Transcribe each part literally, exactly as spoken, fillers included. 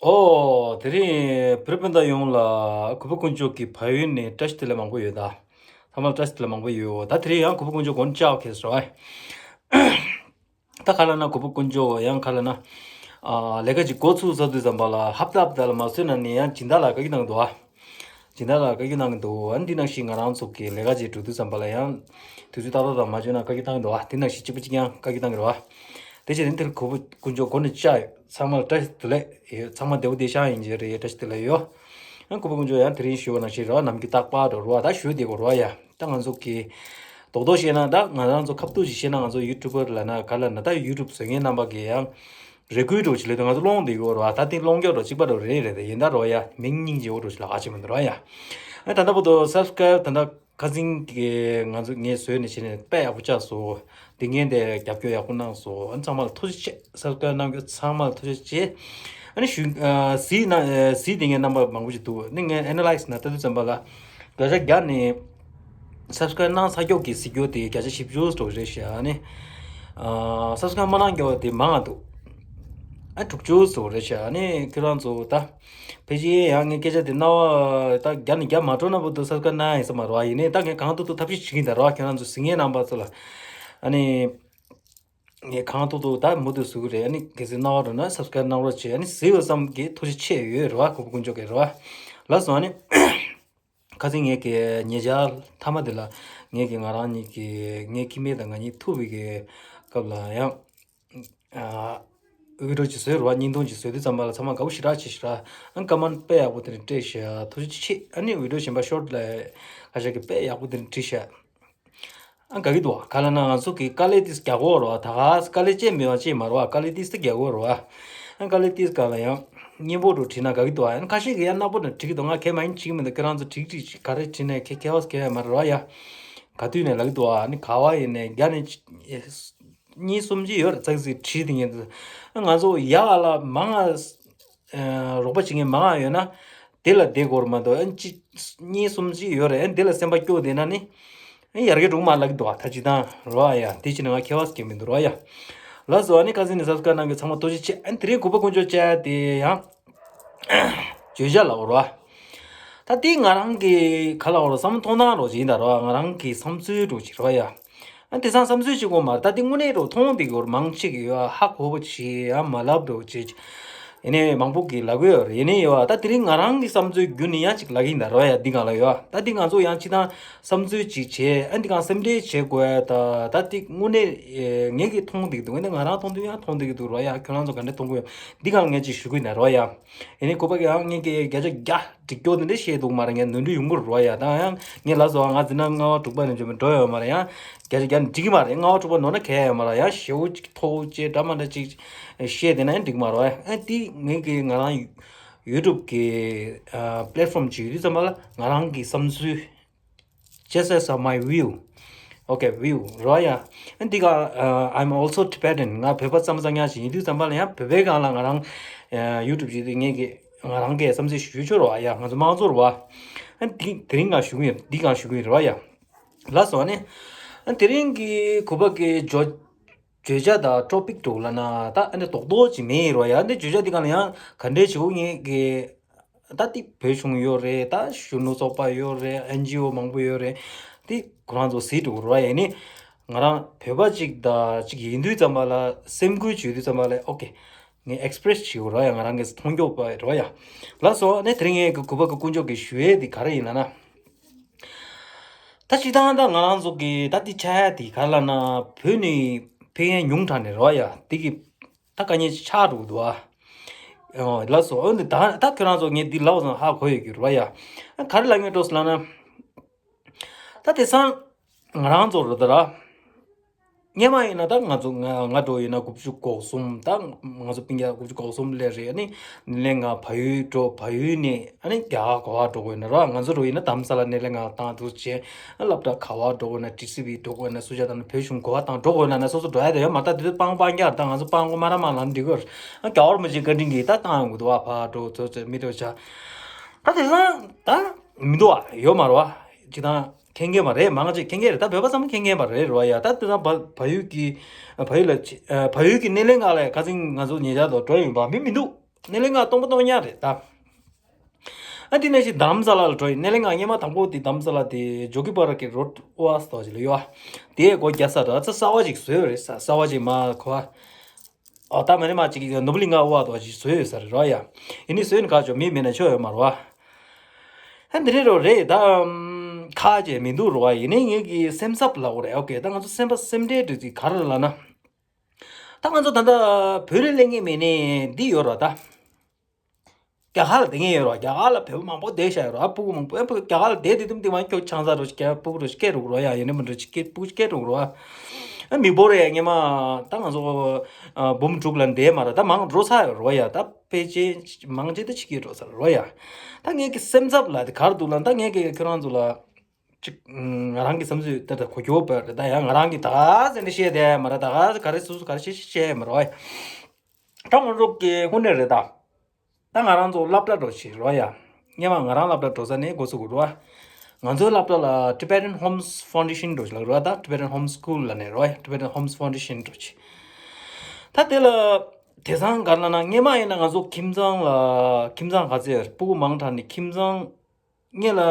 ཨོ། དེ་རིང་བོད་རིགས་སྤུན་ཟླ་ཡོངས་ལ་གུས་པ་དཀོན་མཆོག་གི་བལ་ཡུལ་ནས་བཀྲ་ཤིས་བདེ་ལེགས་མང་པོ་ཡོད་ད། ཚང་མར་བཀྲ་ཤིས་བདེ་ལེགས་མང་པོ་ཡོད། ད་དེ་རིང་ཡང་གུས་པ་དཀོན་མཆོག་མགོ་ནས་བཅར་བ་ཁེལ་སོང་། ད་ག་ལབ་ན་གུས་པ་དཀོན་མཆོག་ཡང་ག་ལབ་ན། ཨ། ལས་ཀ་ཅིག་འགོ་ཚུགས་ཚར་དུས་ཙམ་པ་ལ་ཧབ་ཏ་ཧབ་ཏ་ལ་མ་བཟོས་ན་ནི་ཡང་སྦྱིན་བདག་ལ་བཀའ་བཀྱོན་གནང་གི་འདུག་ཨ། སྦྱིན་བདག་ལ་བཀའ་བཀྱོན་གནང་གི་འདུག་ཨ་ནི་འདི་ནང་བཞིན་ང་རང་ཚོ་གི་ལས་ཀ་ཅིག་འགྲོ་དུས་ཙམ་པ་ལ་ཡང་དུས་ཚོད་ཏག་ཏག་དང་མ་འཇོན་ན་བཀའ་བཀྱོན་གཏང་གི་འདུག་ཨ། འདི་ནང་བཞིན་གཅིག་པ་གཅིག་རྐྱང་བཀའ་བཀྱོན་གཏང་གི་རེད་བ། དེ་བྱས་ནས་འདིར་གུས་པ་དཀོན་མཆོག་མགོ་ནས་བཅར་ཡོད། ཚང་མར་བཀྲ་ཤིས་བདེ་ལེགས་ཡོད། ཚང་མ་བདེ་པོ་བདེ་ཤང་ཡིན་གྱི་རེད། བཀྲ་ཤིས་བདེ་ལེགས་ཡོད། ཡང་གུས་པ་དཀོན་མཆོག་ཡང་དེ་རིང་ཞུ་བ་ནང་བཞིན་རེད་བ། ནམ་རྒྱུན་རྟག་པར་འགྲོ་རེད་བ། ད་ཞུ་བདེ་གོ་རེད་བ་ཡ། ད་ང་ཚོ་གི་རྡོག་རྡོག་བཤད་ན། ད་ང་རང་ཚོ་ཁ་ཐུག་ཅིག་བཤད་ན། ང་ཚོ་ཡུ་ཊུབ་པར་ལབ་ན་ག་ལབ་ན། ད་ཡུ་ཊུབ་བཟོ་མཁན་རྣམ་པ་གི་ཡང་རེ་སྐུལ་འདྲ་བོ་ཅིག་སླེབས་དུས་ང་ཚོ་སློང་བསྡད་ཀྱི་ཡོད་རེད་བ། ད་དེ་སློང་རྒྱུ་འདྲ་བོ་གཅིག་པ་འདྲ་བོ་རེད་རེད་དེ། ཡིན་ད་རེད་བ་ཡ། མིང་སྙིང་རྗེ་བོ་འདྲ་བོ་ཅིག་ལབ་ག་བྱེད་མི་འདུག་རེད་བ་ཡ། ཨ། ད་ལྟ་བར་དུ་སབ་སི་ཀ་རའིབ་ད་ལྟ་ཁ་སང་གི་ང་ཚོ་ངས་བཟོས་ནས་བྱས་ནས་དཔེ་ཡག་པོ་བཅག་སོང་། འདི་ངན་དེ་རྒྱབ་སྐྱོར་ཡག་པོ་གནང་སོང་། ཨ། ཚང་མ་ལ་ཐུགས་རྗེ་ཆེ། སབ་སི་ཀ་རའིབ་གནང་རྒྱུ་ཚང་མ་ལ་ཐུགས་རྗེ་ཆེ། ཨ་ནི་ཞུ། ཨ། གཟིགས་ན། ཨ། གཟིགས་བསྡད་མཁན་རྣམ་པ་མང་པོ་ཞིག་འདུག་ཨ་ནི་ངས་ཨེ་ན་ལའིཛ་ན་ལྟ་དུས་ཙམ་པ་ལ་བརྒྱ་ཆ་བརྒྱ་ནས་སབ་སི་ཀ་རའིབ་གནང་ཚར་མཁན་གྱི་གཟིགས་རྒྱུ་དེ་བརྒྱ་ཆ་བཞི་བཅུ་ཙམ་རེད་ཤག་ཨ་ནི། ཨ། སབ་སི་ཀ་རའིབ་མ་གནང་མཁན་དེ་མང་ང་འདུག་ཨ། དྲུག་ཅུ་ཙམ་རེད་ཤག་ཨ་ནི་ཁྱོད་རང་ཚོ་ད་ཕལ་ཆེར་ཡང་ངས་སྐད་ཆ་དེ་རྣ་བར་ད་བརྒྱ་ནས་བརྒྱ་མ་འགྲོ་ན་བར་དུ་སབ་སི་ཀ་རའིབ་གནང་ཡིན་ས་མ་རེད་བ། ཡིན་ནའི་ད་ངས་གང་ཐུབ་ཐུབ་ཐབས་ཤེས་བྱེད་ཀྱི་ཡིན་ད་རེད་བ། ཁྱོད་རང་ཚོ་གཟིགས་མཁན་རྣམ་པ་ཚོ་ལ། ཨ་ནི། ངས་གང་ཐུབ་ཐུབ་ད་མུ་མཐུད་བཟོ་གི་རེད། ཨ་ནི་གལ་སྲིད་རྣ་བར་འགྲོ་ན་སབ་སི་ཀ་རའིབ་གནང་རོགས་བྱེད། ཨ་ནི་གཟིགས་པ་ཙམ་གྱིས་ཐུགས་རྗེ་ཆེ་ཡོད་རེད་བ། གུས་པ་དཀོན་མཆོག་གི་རེད་བ། ལགས་སོ། ཨ་ནི་ཁ་སང་ངས་ཀྱི་ཉེ་ཆར་མཐའ་མ་དེ་ལ་ངས་ཀྱི་ང་རང་གཉིས་ཀྱི་ངའི་ཁྱིམ་མི་དང་ང་གཉིས་ཐུག་པའི་གི་སྐབས་ལ་ཡང་། ཨ། བི་ཌི་ཡོ་ཅིག་བཟོས་རེད་བ། བརྙན་ཐུང་ཅིག་བཟོས་དུས་ཙམ་པ་ལ་ཚང་མ་དགའ་པོ་ཞེ་དྲག་བྱས་ཤག་ཨ། ཀ་མེན་ཊི་དཔེ་ཡག་པོ་དེ་འདྲ་སྤྲད་ཤག་ཐུགས་རྗེ་ཆེ། ཨ་ནི་བི་ཌི་ཡོ་གཞན་པ་ཤོར་ཊི་ལ་ཁ་ཤས་ཀྱིས་དཔེ་ཡག་པོ་དེ་འདྲ་བྲིས་ཤག་ཨ། དགའ་གི་འདུག་བ། ག་ལབ་ན་ང་ཚོ་གི་དཀའ་ལས་ཏིས་རྒྱག་གི་ཡོད་རེད་བ། ད་ག་དཀའ་ལས་ཅིག་མེད་པ་ཅིག་མ་རེད་བ། དཀའ་ལས་ཏིས་ཏི་རྒྱག་གི་ཡོད་རེད་བ། ཨ། དཀའ་ལས་ཏིས་ག་ལ་ཡང་སྙན་པོ་འདྲ་བྲིས་ན་དགའ་གི་འདུག་བ། ཨ་ནི་ཁ་ཤས་ཀྱིས་ཡང་ནག་པོ་འདྲ་བྲིས་ཀྱི་འདུག་ང་གད་མོ་ཡིན་བྱེད་ཀྱི་མི་འདུག་ཁྱེད་རང་ཚོ་བྲིས་བྲིས་ག་རེ་བྲིས་ནའི་ཁྱད་ཁྱད་པར་གང་ཡང་མ་རེད་བ་ཡ། ག་དུས་ནས་ལབ་ཀྱི་འདུག་བ། ཨ་ནི་ག་བ་ཡིན་ནའི་བརྒྱ་ནས་གཉིས་གསུམ་ཅིག་ཡོད་རེད། ཙག་ཙིག་བྲིས་བསྡད་མཁན་དེ། ཨ། ང་ཚོ་ཡག་ལ་མང་ང་། ཨ། རོགས་པ་བྱེད་མཁན་མང་ང་ཡོད་ན་དེ་ལ་བསྡད་དགོས་རེད་མ་གཏོགས། ཨ། གཅིག་གཉིས་གསུམ་ཅིག་ཡོད་རེད། ཨ། དེ་ལ་སེམས་པ་སྐྱོ་བསྡད་ན་ནི། ཨ། ཡར་རྒྱས་འགྲོ་གི་མ་རེད་ལབ་ཀྱི་འདུག་བ། ད་སྤྱིར་བཏང་རེད་བ་ཡ། དེ་བྱས་ན་ང་ཁྱད་པར་གང་ཡང་མི་འདུག་རེད་བ་ཡ། ལགས་སོ། ཨ་ནི་ཁ་སང་ནས་སབ་སི་ཀ་རའིབ་གནང་མཁན་ཚང་མ་ཐུགས་རྗེ་ཆེ། ཨ་ནི་དེ་རིང་གུས་པ་དཀོན་མཆོག་བཅར་དེ་ཡང་བརྗོད་བྱ་ལབ་དགོས་རེད་བ། ད་དེ་ང་རང་གི་ག་ལབ་དགོས་རེད། བསམ་བློ་གཏོང་སྟངས་འདྲ་བོ་ཅིག་ཡིན་ད་རེད་བ། ང་རང་གི་བསམ་ཚུལ་འདྲ་བོ་ཅིག་རེད་བ་ཡ། ཨ། དེང་སང་བསམ་ཚུལ་གཅིག་པོ་མ་རེད། ད་དེ་དངོས་གནས་འདྲ་བོ་མཐོང་བསྡད་ཀྱི་ཡོད་རེད། མང་ཆེ་གིས་ཡོད་ཧ་གོ་བ་བྱས་ཡ་མ་ལབ་འདྲ་བོ་བྱས། ཡིན་ནའི་མང་པོ་གིས་ལབ་ཀྱི་ཡོད་རེད། ཡིན་ནའི་ཡོད་ད་དེ་རིང་ང་རང་གི་བསམ་ཚུལ་བརྒྱུད་ནས་ཡང་གཅིག་ལབ་ཀྱི་ཡིན་ད་རེད་བ་ཡ། འདི་གང་ལ་ཡོད་ད་འདི་ང་ཚོ་ཡང་སྤྱིར་བཏང་བསམ་ཚུལ་གཅིག་བྱས། ཨ། འདི་གང་སེམས་ཁྲལ་བྱེད་དགོས་ཡ། ད་ད་འདི་དངོས་གནས་ངས་ཀྱིས་མཐོང་བསྡད་ཀྱི་འདུག་དངོས་གནས་ང་རང་མཐོང་དུས་ཡང་མཐོང་བསྡད་ཀྱི་འདུག་རེད་བ་ཡ། ཁྱོད་རང་ཚོ་ག་འདྲ་མཐོང་གི་ཡོད། འདི་གང་ལ་ངས་གཅིག་ཞུ་གི་ཡིན་ད་རེད་བ་ཡ། ཡིན་ནའི་གུས་པ་གིས་ཡང་ངས་ཀྱིས་བརྒྱ་ཆ་བརྒྱ་འགྲིག་རྒྱུ་དེ་འདྲ་བཤད་འདུག་མ་རེད། ངས་ནོར་འཁྲུལ་ཡོང་གི་རེད་བ་ཡ། ད་ཡང་ངས་ལབ་སོང་བ། ང་འཛིན་གྲྭ་ལྔ་པ་དྲུག་པ་ནས་འཇོན་པ་འགྲོ་ཡོད་མ་རེད། ཡང་བརྒྱ་ཆ་བརྒྱ་ནས་འགྲིག་གི་མ་རེད། ལྔ་པ་དྲུག་པ་ནོར་ན་གལ་ཡོད་མ་རེད། ཡང་ཞེ་པོ་ཅིག་མཐོ་པོ་བྱས་འདྲ་མ་འདྲ་ཅིག་བཤད་བསྡད་ན་ཡང་འགྲིག་གི་མ་རེད་བ། ཨ། དེ་ངས་ཀྱིས་ང་རང་ཡུ་ཊུབ་ཀྱི་ཨ་པི་ལེཊ་ཕོམ་ཅིག་ཡོད་དུས་ཙམ་པ་ལ་ང་རང་གི་བསམ་ཚུལ། Just as of my view. Okay, view རེད་བ་ཡ། ཨ། འདི་ག་ཨ། I'm also Tibetan. ང་བོད་པ་ཙམ་ཙམ་ཡང་ཞིག་ཡིན་དུས་ཙམ་པ་ལ་ཡང་བོད་པའི་སྒང་ལ་ང་རང་ཨ་ཡུ་ཊུབ་བྱེད་དུས་ངས་ཀྱིས་ང་རང་གི་བསམ་ཚུལ་ཞུ་ཆོག་རེད་བ་ཡ། ང་ཚོ་དམངས་གཙོ་རེད་བ། ཨ། འདི་དེ་རིང་ང་ཞུ་གི་ཡིན། འདི་གང་ཞུ་གི་ཡིན་རེད་བ་ཡ། ལགས་སོ། ཨ་ནི་ཨ་དེ་རིང་གི་གུས་པ་གི་བརྗོད་བརྗོད་བྱ་དང་ཊོ་པིག་འདྲ་བོ་ལབ་ན་ད་ཨ་ནི་རྡོག་རྡོག་ཅིག་མེད་རེད་བ་ཡ། ཨ་ནི་བརྗོད་བྱ་འདི་གང་ལ་ཡང་ག་འདྲས་བྱེད་དགོས། ངས་ཀྱིས་ད་འདི་བོད་གཞུང་ཡོད་རེད། ད་གཞོན་ནུ་ཚོགས་པ་ཡོད་རེད། ཨེན་ཇི་ཨོ་མང་པོ་ཡོད་རེད། འདི་ཁོ་རང་ཚོ་གཟིགས་འགྲོ་གི་རེད་བ་ཡ། ཨ་ནི་ང་རང་བོད་པ་ཅིག་དང་ཅིག་ཡིན་དུས་ཙམ་པ་ལ་སེམས་ཁུར་བྱེད་དུས་ཙམ་པ་ལ་ཨོ་ཀེ། ངས་ཨེག་སི་པི་རེ་སི་བྱེད་དགོས་རེད་བ་ཡ། ང་རང་གིས་མཐོང་རྒྱུ་པ་རེད་བ་ཡ། ལགས་སོ། ཨ་ནི་དེ་རིང་ངས་གུས་པ་གི་དཀོན་མཆོག་གི་ཞུ་ཡས་འདི་ག་རེ་ཡིན་ལབ་ན། ད་སྤྱིར་བཏང་ད་ང་རང་ཚོ་གི་ད་འདི་ཆགས་ཡ་འདི་ག་རེ་ལབ་ན། བོད་ནས་ཕེབས་མཁན་ཉུང་དྲགས་ནས་རེད་བ་ཡ། འདི་གི་ད་དཀའ་ངལ་ཆགས་འགྲོ་གི་འདུག་བ། ཨོ་ལགས་སོ། འོན་ཏེ་ད་ད་ཁྱོད་རང་ཚོ་ངས་འདི་ལབ་པ་ཙམ་ཧ་གོ་ཡོད་ཀྱི་རེད་བ་ཡ། ག་རེ་ལབ་ཀྱི་ཡོད་ལབ་ན། ད་དེང་སང་ང་རང་ཚོ་རེད་ད་ར། སྔོན་མ་ཡིན་ན་ད་ང་ཚོ་ང་ང་འདྲ་བོ་ཡིན་ན་དགུ་བཅུ་གོ་གསུམ། ད་ང་ཚོ་སྤུན་ཀྱག་དགུ་བཅུ་གོ་གསུམ་སླེབས་རེད། ཨ་ནི་སྣེ་ལེན་ག་བལ་ཡུལ་འགྲོ། བལ་ཡུལ་ནས་ཨ་ནི་རྒྱ་གར་ག་པར་འགྲོ་དགོས་ན་ར། ང་ཚོ་འདྲ་བོ་ཡིན་ན་རྡ་རམ་ས་ལ་སྣེ་ལེན་ག་བཏང་འདུག་བྱས། ཨ། སློབ་གྲྭ་ག་པར་འགྲོ་དགོས་ན། ཊི་སི་ཝི་འགྲོ་དགོས་ན། སུ་ཇཱ་ཏ་ན་བོད་གཞུང་ག་པར་བཏང་འགྲོ་དགོས་ན་ན་སོ་སོ་འགྲོ་ཡ་དེ་ཡོད་མ་རེད། ད་དེ་དུས་སྤང་སྤང་རྒྱག་རེད། ད་ང་ཚོ་སྤང་གོ་མ་ར་མ་ལ་འགྲིག་གི་རེད། ཨ། རྒྱལ་བ་རིན་པོ་ཆེའི་བཀའ་དྲིན་གྱིས་ད་བཏང་ཡོང་གི་འདུག་བ། ཕར་འགྲོ་ཚུར་ཚུར་མི་འགྲོ་བྱ། ད་དེང་སང་ད་མི་འདུག་བ། ཡོད་མ་རེད་བ། ཅིག་ད་མཁྱེན་མཁན་མ་རེད། མང་ཆེ་མཁྱེན་མཁན་རེད། ད་བོད་པ་ཚང་མ་མཁྱེན་མཁན་མ་རེད་རེད་བ་ཡ། ད་དེང་སང་བལ་བལ་ཡུལ་གྱི་བལ་ཡུལ་ལ་བལ་ཡུལ་གྱི་སྣེ་ལེན་ག་ལ་ཁ་སང་ང་ཚོ་ཉེ་ཆར་དུ་འགྲོ་ཡིན་པ། མི་མི་འདུག་སྣེ་ལེན་ཁང་སྟོང་པ་སྟོང་རྐྱང་རེད་ད། ཨ་དེ་ནས་ཞིག་དྷ་རམ་ས་ལ་ལ་འགྲོ་ཡིན། སྣེ་ལེན་ཁང་སྔོན་མ་དང་པོ་དེ་དྷ་རམ་ས་ལ་དེ་ཇོ་གི་པ་ར་གི་རོ་ཌི་ཨོ་ཨ་སི་ཏོ་ཞིག་ལ་ཡོད་ཨ། དེའི་སྒོ་རྒྱག་ས་ར་ཚ་གསར་པ་ཞིག་བཟོས་ཡོད་རེད། ས་གསར་པ་ཞིག་མ་གོ་ཨ། ཨོ་ད་མ་ནི་མ་ཅིག་གི་ནོ་བུ་ལི་ང་ཨོ་ཨ་ཏོ་ཞིག་བཟོས་ཡོད་ས་རེད་རོ་ཡ། ཡིན་ནི་བཟོས་ནི་ག་ཅོ་མི་མེད་ན་ཆོ་ཡོད་མ་རོ་ཨ། ཨ་འདི་རེད་རོ་རེད་ད། ཁ་ཅེ་མི་འདུག་རོ་ཨ། ཡིན་ནི་ངེད་ཀྱི་སེམས་འཚབ་ལ་འོ་རེད། ཨོ་ཀེ་ད་ང་ཚོ་སེམས་པ་སེམས་ཁྲལ་འདྲ་ཅིག་ག་རེ་ལ་ན། ད་ང་ཚོ་ད་ལྟ་བོད་རིགས་ལས་ངན་མེད་ནི་འདི་ཡོད་ར་ད། རྒྱ་གར་ལ་བསྡད་མཁན་ཡོད་ར། རྒྱ་གར་ལ་བོད་པ་མང་པོ་བསྡད་བཞག་ཡོད་ར། ཨ་སྤུ་གུ་མང་པོ་ཨ་སྤུ་གུ་རྒྱ་གར་ལ་བསྡད་དེ་དུམ་དེ་མ་ཁྱོད་ཆང་ས་རོ་ཞིག་སྐྱེ་སྤུ་གུ་རོ་ཞིག་སྐྱེ་རུག་རོ་ཡ། ཡིན་ནི་མི་འགྲོ་ཞིག་སྐྱེ་སྤུ་གུ་སྐྱེ་རུག་རོ་ཨ། ཨ་མི་འབོར་ཡ་ངེས་མ་ད་ང་ཚོ་ཨ་འབུམ་དྲུག་ལ་བསྡད་མ་ར། ད་མང་འགྲོ་ཚར་ཡོད་རོ་ཡ། ད་ཕལ་ཆེར་མང་ཆེ་ད་ཕྱི་རྒྱལ་འགྲོ་ཚར་རོ་ཡ། ད་ངེད་ཀྱི་སེམས་འཚབ་ལ་དེ་གར་འདུག་ལ། ད་ངེད་ཀྱི་ཁྱོད་རང་ཚོ་ལ་ཅིག་ང་རང་གི་བསམ་ཚུལ་ད་ད་གོ་རྒྱུ་བོད་རེད། ད་ཡང་ང་རང་གི་ད་ག་ཟེར་ནས་བཤད་དེ་མ་ར། ད་ག་ག་རེ་སུ་སུ་ག་རེ་བཤད་བཤད་མ་ར་ཨ། ད་ང་ཚོ་གི་དངོས་གནས་རེད་ད། ད་ང་རང་ཚོ་སློབ་གྲྭ་འགྲོ་ཆེད་རོ་ཡ། སྔོན་མ་ང་རང་སློབ་གྲྭ་འགྲོ་ས་ནས་འགོ་ཚུགས་དགོས་རོ། ང་ཚོའི་སློབ་གྲྭ་ལ་Tibetan Homes Foundation འགྲོ་ཆེད་ལ་རོ། ད་Tibetan Home School ལ་ནས་རོ་ཡ། Tibetan Homes Foundation འགྲོ་ཆེད། ད་དེ་ལ་དེང་སང་ག་རེ་ལབ་ན། སྔོན་མ་ཡིན་ན་ང་ཚོ་ཁྱིམ་ཚང་ལ་ཁྱིམ་ཚང་ག་ཚད་སྤུ་གུ་མང་དྲགས་ནས་ཁྱིམ་ཚང་སྔོན་ལ་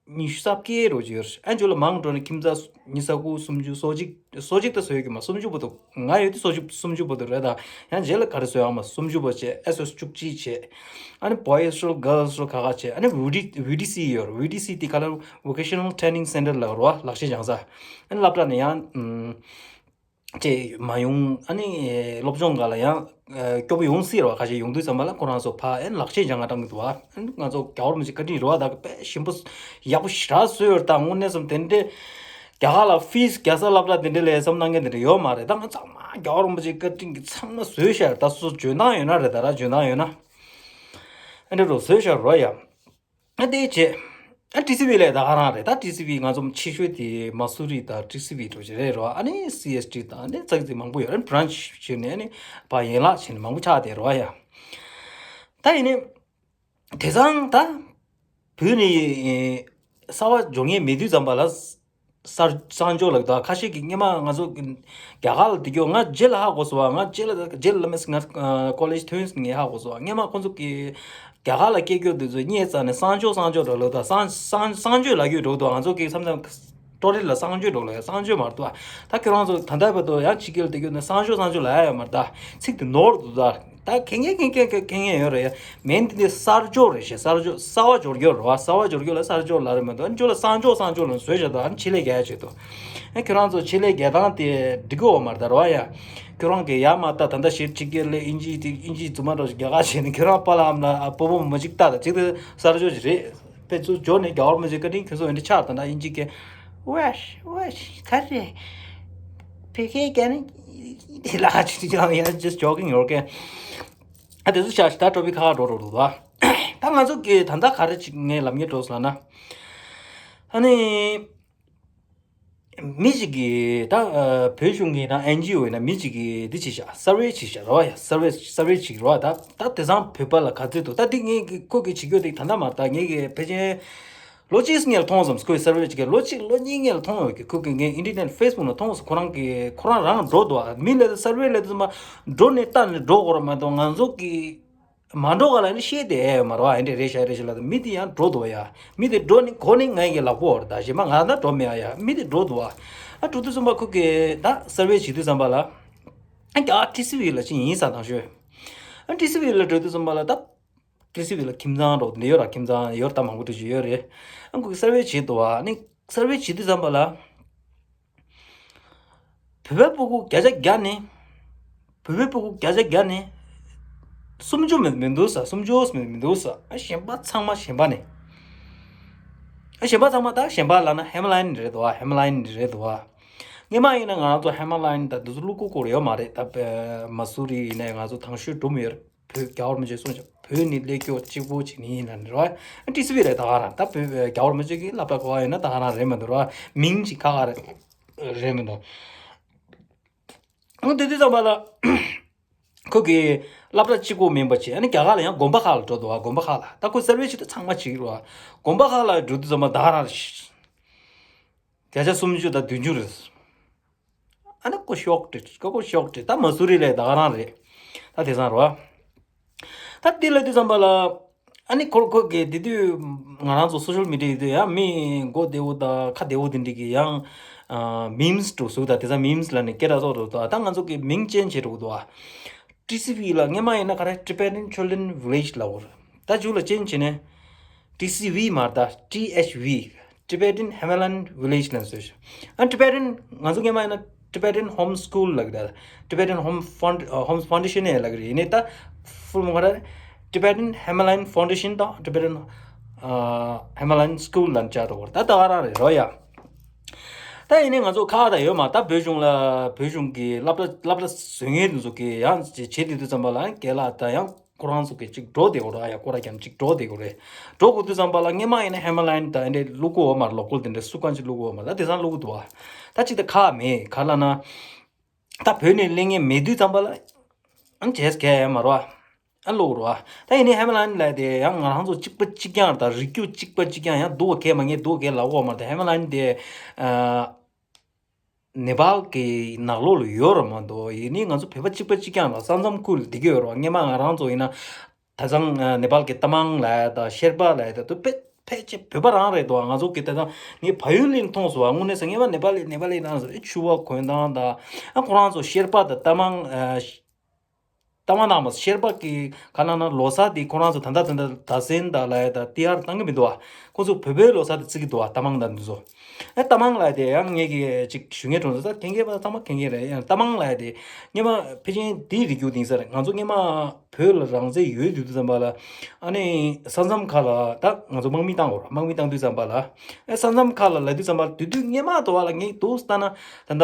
ཉི་ཤུ་རྩ་བརྒྱད་རོ་ཅིག་ཡོད་རེད། ཨ་མཇུག་ལ་མང་འགྲོ་ནས་ཁྱིམ་ཚང་ཉི་ཤུ་རྩ་དགུ་སུམ་ཅུ་སོ་གཅིག་སོ་གཅིག་ད་བཟོ་ཡོད་ཀྱི་མ། སུམ་ཅུ་བར་དུ་ང་ཡོད་དུས་སོ་གཅིག་སུམ་ཅུ་བར་དུ་རེད། ད་ཡང་རྗེས་ལ་ག་རེ་བཟོ་ཡག་མ་སུམ་ཅུ་བར་བྱས། ཨེས་ཨོ་ཨེས་བཅུ་གཅིག་བྱས། ཨ་ནི་Boys Hostel Girls Hostel ཁ་ཁ་བྱས། ཨ་ནི་ཝི་ཌི་ཝི་ཌི་སི་ཡོད་རེད། ཝི་ཌི་སི་དེ་ག་ལ་Vocational Training Center ལ་རོ་ལག་ཤེས་སྦྱང་ས། ཨ་ནི་སློབ་གྲྭ་ནས་ཡང་ཅེས་མ་ཡོང་། ཨ་ནི་སློབ་སྦྱོང་སྒང་ལ་ཡང་སྐྱོ་པོ་ཡོང་སྲིད་རེད་བ། ཁ་ཤས་ཡོང་དུས་ཙམ་པ་ལ་ཁོ་རང་ཚོ་ཕ་ཨེ་ལག་ཤེས་སྦྱང་ག་བཏང་གི་འདུག་བ། ཨ་ནི་ང་ཚོ་རྒྱ་བོར་མི་ཅིག་བཀའ་དྲིན་རེད་བ། ད་དཔེ་ཞིམ་པོ་ཡག་པོ་ཞེ་དྲག་བཟོས་ཡོད་རེད། ད་དངོས་གནས་སམ་དེ་འདྲས་རྒྱ་གར་ལ་ཕིས་རྒྱག་ས་སློབ་གྲྭ་དེ་འདྲས་ལ་བསམ་གནང་མཁན་དེ་འདྲས་ཡོད་མ་རེད། ད་ང་ཚང་མ་རྒྱ་བོར་མི་ཅིག་བཀའ་དྲིན་གྱིས་ཚང་མ་བཟོས་ཤག་ད་སོ་སོ་འཇོན་ཐང་ཡོད་ན་རེད། ད་ར་འཇོན་ཐང་ཡོད་ན་ཨ་འདྲས་རོ་བཟོས་ཤག་རོ་ཡ། ཨ་དེ་བྱས། ཨ་ཊི་སི་ཝི་ལས་ད་ག་རང་རེད། ད་ཊི་སི་ཝི་ང་ཚོ་ཆེ་ཤོས་དེ་མ་སུ་རི་དང་ཊི་སི་ཝི་འགྲོ་གི་རེད་རོ། ཨ་ནི་སི་ཨེས་ཊི་དང་ཨ་ནི་ཙག་ཙིག་མང་པོ་ཡོད་རེད། བྷི་རན་ཆི་བྱས་ནས་ཨ་ནི་ཕར་ཡན་ལག་བྱས་ནས་མང་པོ་ཆགས་བསྡད་རོ་ཡ། ད་ཡིན་ནི་དེང་སང་ད་བོད་ནས་གསར་པ་འབྱོར་མཁན་མེད་དུས་ཙམ་པ་ལ། གསར་གསར་འབྱོར་ལ་ད་ཁ་ཤས་ཀྱིས་སྔོན་མ་ང་ཚོ་རྒྱ་གར་ལ་བསྡད་རྒྱུ་ང་རྗེས་ལ་ཧ་གོ་སོང་བ། ང་རྗེས་ལ་རྗེས་ལ་ལ་མེད་ང་ཀོ་ལེཇ་ཐོན་སོང་ངས་ཧ་གོ་སོང་བ། སྔོན་མ་ཁོང་ཚོ་གི་རྒྱ་གར་ལ་སྐྱེས་རྒྱུ་དེ་ཚོ་རྙེད་ཙང་ནས་གསར་འབྱོར་གསར་འབྱོར་འགྲོ་ལོ། ད་གསར་གསར་གསར་འབྱོར་ལབ་རྒྱུ་འགྲོ་འདུག་ང་ཚོ་གི་བསམ་ན་ཊོ་རི་སི་ཊི་ལ་གསར་འབྱོར་འགྲོ་ལོ་ཡ། གསར་འབྱོར་མ་རེད་འདུག་ད་ཁྱོད་རང་ཚོ་ད་ལྟ་བར་དུ་ཡང་ཕྱི་རྒྱལ་བསྡད་རྒྱུ་ནས་གསར་འབྱོར་གསར་འབྱོར་ལབ་ཡ་ཡོད་མ་རེད། ད་ཚིག་དེ་ནོར་འདུག་ད། ད་མཁྱེན་མཁན་མཁྱེན་མཁན་མཁྱེན་མཁན་ཡོད་རེད་ཡ། མིང་འདི་ནི་གསར་འབྱོར་རེད་ཤག་གསར་འབྱོར་གསར་པ་འབྱོར་རྒྱུ་རེད་བ། གསར་པ་འབྱོར་རྒྱུ་ལ་གསར་འབྱོར་ལབ་རེད་མ་གཏོགས། ཨ་ནི་ཁྱོད་ལ་གསར་འབྱོར་གསར་འབྱོར་ལབ་བཟོས་བཞག་འདུག་ཨ་ནི་ཆེད་ལས་རྒྱག་ཡ་བྱེད་དོ། ཨ་ཁྱོད་རང་ཚོ་ཆེད་ལས་རྒྱག་སྟངས་དེ་འགྲིག་གི་ཡོད་མ་རེད་ད་རོ་ཡ། ཁྱོད་རང་གིས་ཡ་མ་ད་ད་ལྟ་ཞིབ་ཕྱི་རྒྱལ་ལ་ཨིན་ཇི་དེ་ཨིན་ཇི་རྫུན་མ་འདྲ་ཞིག་རྒྱག་ག་བྱས་ནས་ཁྱོད་རང་པཱ་ལགས་ཨ་མ་ལགས་ཨ་སྤོ་བོ་མོ་གཅིག་ལྟ་ད་ཅིག་དེ་གསར་འབྱོར་ཞིག་རེད། དཔེ་ཚུར་འབྱོར་ནས་རྒྱ་བོར་མོ་གཅིག་བཀའ་དྲིན་ཁྱོད་ཚོ་འདི་འདྲ་ཆགས་ད་ད་ཨིན་ཇི་སྐད། What, what, ག་རེ། བོད་སྐད་རྒྱག་ནི་དེ་ལ་ཅི་ཅི་ལ་ཡ་just joking okay། ཨ་དེ་ཚོ་ཆགས་ཤི་ད་ཊོ་པིག་ཁ་ཁ་འགྲོ་འགྲོ་འདུག་བ། ད་ང་ཚོ་གི་ད་ལྟ་ག་རེ་ཅིག་ངས་ལབ་ངེས་འགྲོ་སོང་ལབ་ན། ཨ་ནི། མི་ཅིག་གིས་ད་བོད་གཞུང་གི་ན་ཨེན་ཇི་ཨོ་ཡིན་ན་མི་ཅིག་གིས་འདི་བྱས་ཤག་སར་ཝེ་བྱས་ཤག་རོ་ཡ། སར་ཝེ་སར་ཝེ་བྱས་རོ། ད་ད་དེང་སང་བོད་པ་ལ་ག་ཚོད་འདུག་ད་འདི་ངས་ཁོ་གིས་བྱེད་རྒྱུ་དེ་ད་ལྟ་མ་ད་ངས་གི་ཕལ་ཆེར། ལོ་གཅིག་སྔོན་ལ་མཐོང་སོང་། ཁོས་སར་ཝེ་ཅིག་གི་ལོ་གཅིག་ལོ་གཉིས་སྔོན་ལ་མཐོང་ཡོད་ཀི། ཁོ་གི་ངའི་ཨིན་ཊར་ནེཊ་ཕེ་སི་བུག་ནང་མཐོང་སོང་། ཁོ་རང་གི་ཁོ་རང་རང་འགྲོ་འདུག་ཨ། མི་ལ་སར་ཝེ་ལ་དུ་མ་འགྲོ་ནས་ལྟ་ནས་འགྲོ་དགོས་ར་མ་གཏོགས་ང་ཚོ་གི་མ་འགྲོ་ག་ལ་ནི་ཤེས་དེ་ཨེ་མ་རོ་ཨ། འདྲེ་རེ་ཤ་རེ་ཤ་ལ་མི་དེ་ཡང་འགྲོ་འདུག་ཡ། མི་དེ་འགྲོ་ནི་གོ་ནི་ང་གི་ལག་པོ་འོར་ད་གཞན་མ་ང་ད་འགྲོ་མེད་ཨ་ཡ། མི་དེ་འགྲོ་འདུག་ཨ། ཨ་འགྲོ་དུས་ཙམ་པ་ཁོ་གི་ད་སར་ཝེ་བྱེད་དུས་ཙམ་པ་ལ་ཨ་ཀྱ་ཊི་སི་ཝི་ལ་ཅི་ཡིན་ས་དང་ཤོད། ཨ་ཊི་སི་ཝི་ལ་འགྲོ་དུས་ཙམ་པ་ལ་ད། ཊི་སི་ཝི་ལ་ཁྱིམ་ཚང་རོགས་འདི་ཡོད་ར། ཁྱིམ་ཚང་ཡོད་ར། ད་མང་པོ་འདྲ་ཅིག་ཡོད་རེད། ཨ་ཁོ་གི་སར་ཝེ་བྱེད་འདུག་བ། ཨ་ནི་སར་ཝེ་བྱེད་དུས་ཙམ་པ་ལ། བོད་པའི་སྤུ་གུ་བརྒྱ་ཆ་བརྒྱ་ནི། བོད་པའི་སྤུ་གུ་བརྒྱ་ཆ་བརྒྱ་ནི། སུམ་ཅུ་མི་མི་འདུག་ས། སུམ་ཅུ་མི་མི་འདུག་ས། ཨ་གཞན་པ་ཚང་མ་གཞན་པ་ནི། ཨ་གཞན་པ་ཚང་མ་ད་གཞན་པ་ལབ་ན་ཧེ་མ་ལ་ཡིན་རེད་འདུག་བ། ཧེ་མ་ལ་ཡིན་རེད་འདུག་བ། སྔོན་མ་ཡིན་ན་ང་རང་ཚོ་ཧེ་མ་ལ་ཡིན་ད་འདི་ཚོ་བླུག་གོ་གོ་རེ་ཡོད་མ་རེད། ད་མ་སུ་རི་ཡིན་ན་ང་ཚོ་དང་ཤོས་འགྲོ་མི་ཡོད་རེད། བོད་རྒྱ་བོར་མི་ཆོས་གསུངས་ཀྱང་བོད་ནི་སླེབས་སྐྱོ་གཅིག་པོ་བྱེད་ནི་ཡིན་ལ་ནི་རོ། ཨ་ཊི་སི་ཝི་རེད་ད་ག་རང་། ད་བོད་རྒྱ་བོར་མི་ཆོས་ཀྱི་སློབ་གྲྭ་གོ་བ་ཡོད་ན་ད་ག་རང་རེད་མི་འདུག་རོ། མིང་ཅིག་ཁ་ཁ་རེད་རེད་མི་འདུག་ཨང་དེ་དུས་ཙམ་པ་ལ་ཁོ་གི་སློབ་གྲྭ་གཅིག་པོ་མིན་པ་བྱས། ཨ་ནི་རྒྱ་གར་ལ་ཡང་དགོན་པ་ཁག་ལ་འགྲོ་འདུག་བ། དགོན་པ་ཁག་ལ་ད་ཁོ་སར་ཝེ་བྱེད་དུས་ཚང་མ་བྱེད་ཀྱི་རོ། དགོན་པ་ཁག་ལ་འགྲོ་དུས་ཙམ་པ་ད་ག་རང་རེད། བརྒྱ་ཆ་སུམ་ཅུ་དང་བདུན་ཅུ་རེད། ཨ་ནི་ཀོ་ཤོག་ཏྲི་ཀོ་ཀོ་ཤོག་ཏྲི་ད་མ་སུ་རི་ལས་ད་ག་རང་རེད། ད་དེང་སང་རོ། ད་དེ་ལ་དུས་ཙམ་པ་ལ། ཨ་ནི་ཁོ་ཁོ་གི་དེ་དུས་ང་རང་ཚོ་སོ་ཤལ་མི་ཌི་ཡ་དེ་ཡང་མི་མགོ་བདེ་བོ་དང་ཁ་བདེ་བོ་དེ་འདྲ་གི་ཡང་མིམ་སི་འགྲོ་ཟུག་དང་དེ་ཚ་མིམ་སི་ལ་ནི་སྐད་གྲགས་ཚོགས་འགྲོ་འདུག་ད་ང་ཚོ་གི་མིང་ཅེན་བྱེད་འགྲོ་འདུག་ཨ། ཊི་སི་ཝི་ལ་སྔས་མ་ཡིན་ན་ག་རེ་Tibetan Children Village ལབ་དགོས་རེད། ད་མཇུག་ལ་ཅེན་བྱས་ནས་ཊི་སི་ཝི་མ་རེད་ད་ཊི་ཨེཆ་ཝི། Tibetan Himalayan Village ལབ་བཟོས་ཤག་ཨ་Tibetan ང་ཚོ་སྔས་མ་ཡིན་ན་Tibetan Home School ལབ་ཀྱི་རེད། Tibetan Home Fund- ཨ། Home Foundation ཡང་ལབ་ཀྱི་རེད། ཡིན་ནའི་ད་ཧྥུལ་མོ་ག་རེ་Tibetan Himalayan Foundation དང་Tibetan- ཨ། Himalayan School ལབ་བྱ་འགྲོ་བར་ད་ད་ག་རང་རེད་རོ་ཡ། ད་ཡིན་ནའི་ང་ཚོ་ཁག་ད་ཡོད་མ་ད་བོད་གཞུང་ལ་བོད་གཞུང་གི་སློབ་གྲྭ་སློབ་གྲྭ་བཟོ་མཁན་དེ་ཚོ་གི་ཡང་བྱེད་དུས་དུས་ཙམ་པ་ལ་རྒན་ལགས་ད་ཡང་ཁོ་རང་ཚོ་གི་ཅིག་འགྲོ་བསྡད་དགོས་རེད། ཨ་ཡ་ཁོ་ར་ཀྱང་ཅིག་འགྲོ་བསྡད་དགོས་རེད། འགྲོ་དགོས་དུས་ཙམ་པ་ལ་སྔས་མ་ཡིན་ན་ཧེ་མ་ལ་ཡིན་ད་ཨེ་འདྲས་བླུག་གོ་བ་མ་རེད། ལོ་ཀོལ་དེ་འདྲས་སུ་གང་ཅིག་བླུག་གོ་བ་མ་རེད། ད་དེང་སང་བླུག་གི་འདུག་བ། ད་ཅིག་ད་ཁག་མེད་ག་ལ་ན། ད་བོད་ནས་སླེབས་མཁན་མེད་དུས་ཙམ་པ་ལ་ཨ་བྱས་གལ་ཡང་མ་རེད་བ། ཨ་བླུག་རེད་བ། ད་ཡིན་ནའི་ཧེ་མ་ལ་ཡིན་ལ་དེ་ཡང་ང་རང་ཚོ་གཅིག་པ་གཅིག་རྐྱང་རེད། ད་རིགས་རྒྱུད་གཅིག་པ་གཅིག་རྐྱང་ཡང་སྡུག་ག་གལ་མ་ངེས་སྡུག་ག་གལ་ལབ་གོ་བ་མ་རེད། ད་ཧེ་མ་ལ་ཡིན་དེ་ཨ། ནེ་པཱལ་གྱི་ནང་ལོགས་ལ་ཡོད་རེད་མ་གཏོགས་ཡིན་ནའི་ང་ཚོ་བོད་པ་གཅིག་པ་གཅིག་རྐྱང་ལ་ས་མཚམས་ཁུལ་འདི་ག་ཡོད་རེད་བ། སྔས་མ་ང་རང་ཚོ་ཡིན་ན་ད་ཚང་ནེ་པཱལ་གྱི་ཏ་མང་ལ་ཡ་དང་ཤེར་པ་ལ་ཡ་དང་དུ་ཕལ་ཕལ་ཆེར་བོད་པ་རང་རེད་དོ། ང་ཚོ་གི་ད་ཚང་ངས་བལ་ཡུལ་ལ་མཐོང་སོང་བ། དངོས་གནས་ས་ངས་བ་ནེ་པཱལ་ནེ་པཱལ་རང་སོ་ཕྱུ་པ་གོན་སྟངས་དང་ཨ་ཁོ་རང་ཚོ་ཤེར་པ་དང་ཏ་མང་ཨ། ཏ་མང་ནང་མ་ཤེར་པ་གི་ག་ན་ན་ལོ་གསར་དེ་ཁོ་རང་ཚོ་ད་ལྟ་ད་ལྟ་ཟླ་གསེང་དང་ལ་ཡ་དང་ཏི་ཡར་བཏང་གི་མི་འདུག་བ། ཁོ་ཚོ་བོད་པའི་ལོ་གསར་དེ་བརྩི་གི་འདུག་བ། ཏ་མང་དང་འདི་ཚོ། ཨ་ཏ་མང་ལ་དེ་ཡང་ངེད་ཀྱི་ཅིག་ཞུ་ངེས་གྲོང་ཚོ་ད་མཁན་མཁན་པ་ཚང་མ་མཁན་མཁན་རེད། ཡང་ཏ་མང་ལ་དེ་སྔས་མ་ཕལ་ཆེར་དེའི་རིགས་རྒྱུད་དེང་སར་ང་ཚོ་སྔས་མ་བོད་ལ་རང་བཙན་ཡོད་དུས་དུས་ཙམ་པ་ལ་ཨ་ནི་ས་མཚམས་ཁག་ལ་ད་ང་ཚོ་དམག་མི་བཏང་དགོས་རེད། དམག་མི་བཏང་དུས་ཙམ་པ་ལ་ཨ་ས་མཚམས་ཁག་ལ་ལ་དུས་ཙམ་པ་ལ་དུས་དུས་སྔས་མ་དུ་བ་ལ་ངས་འདུག་ལྟ་ན་ད་ལྟ།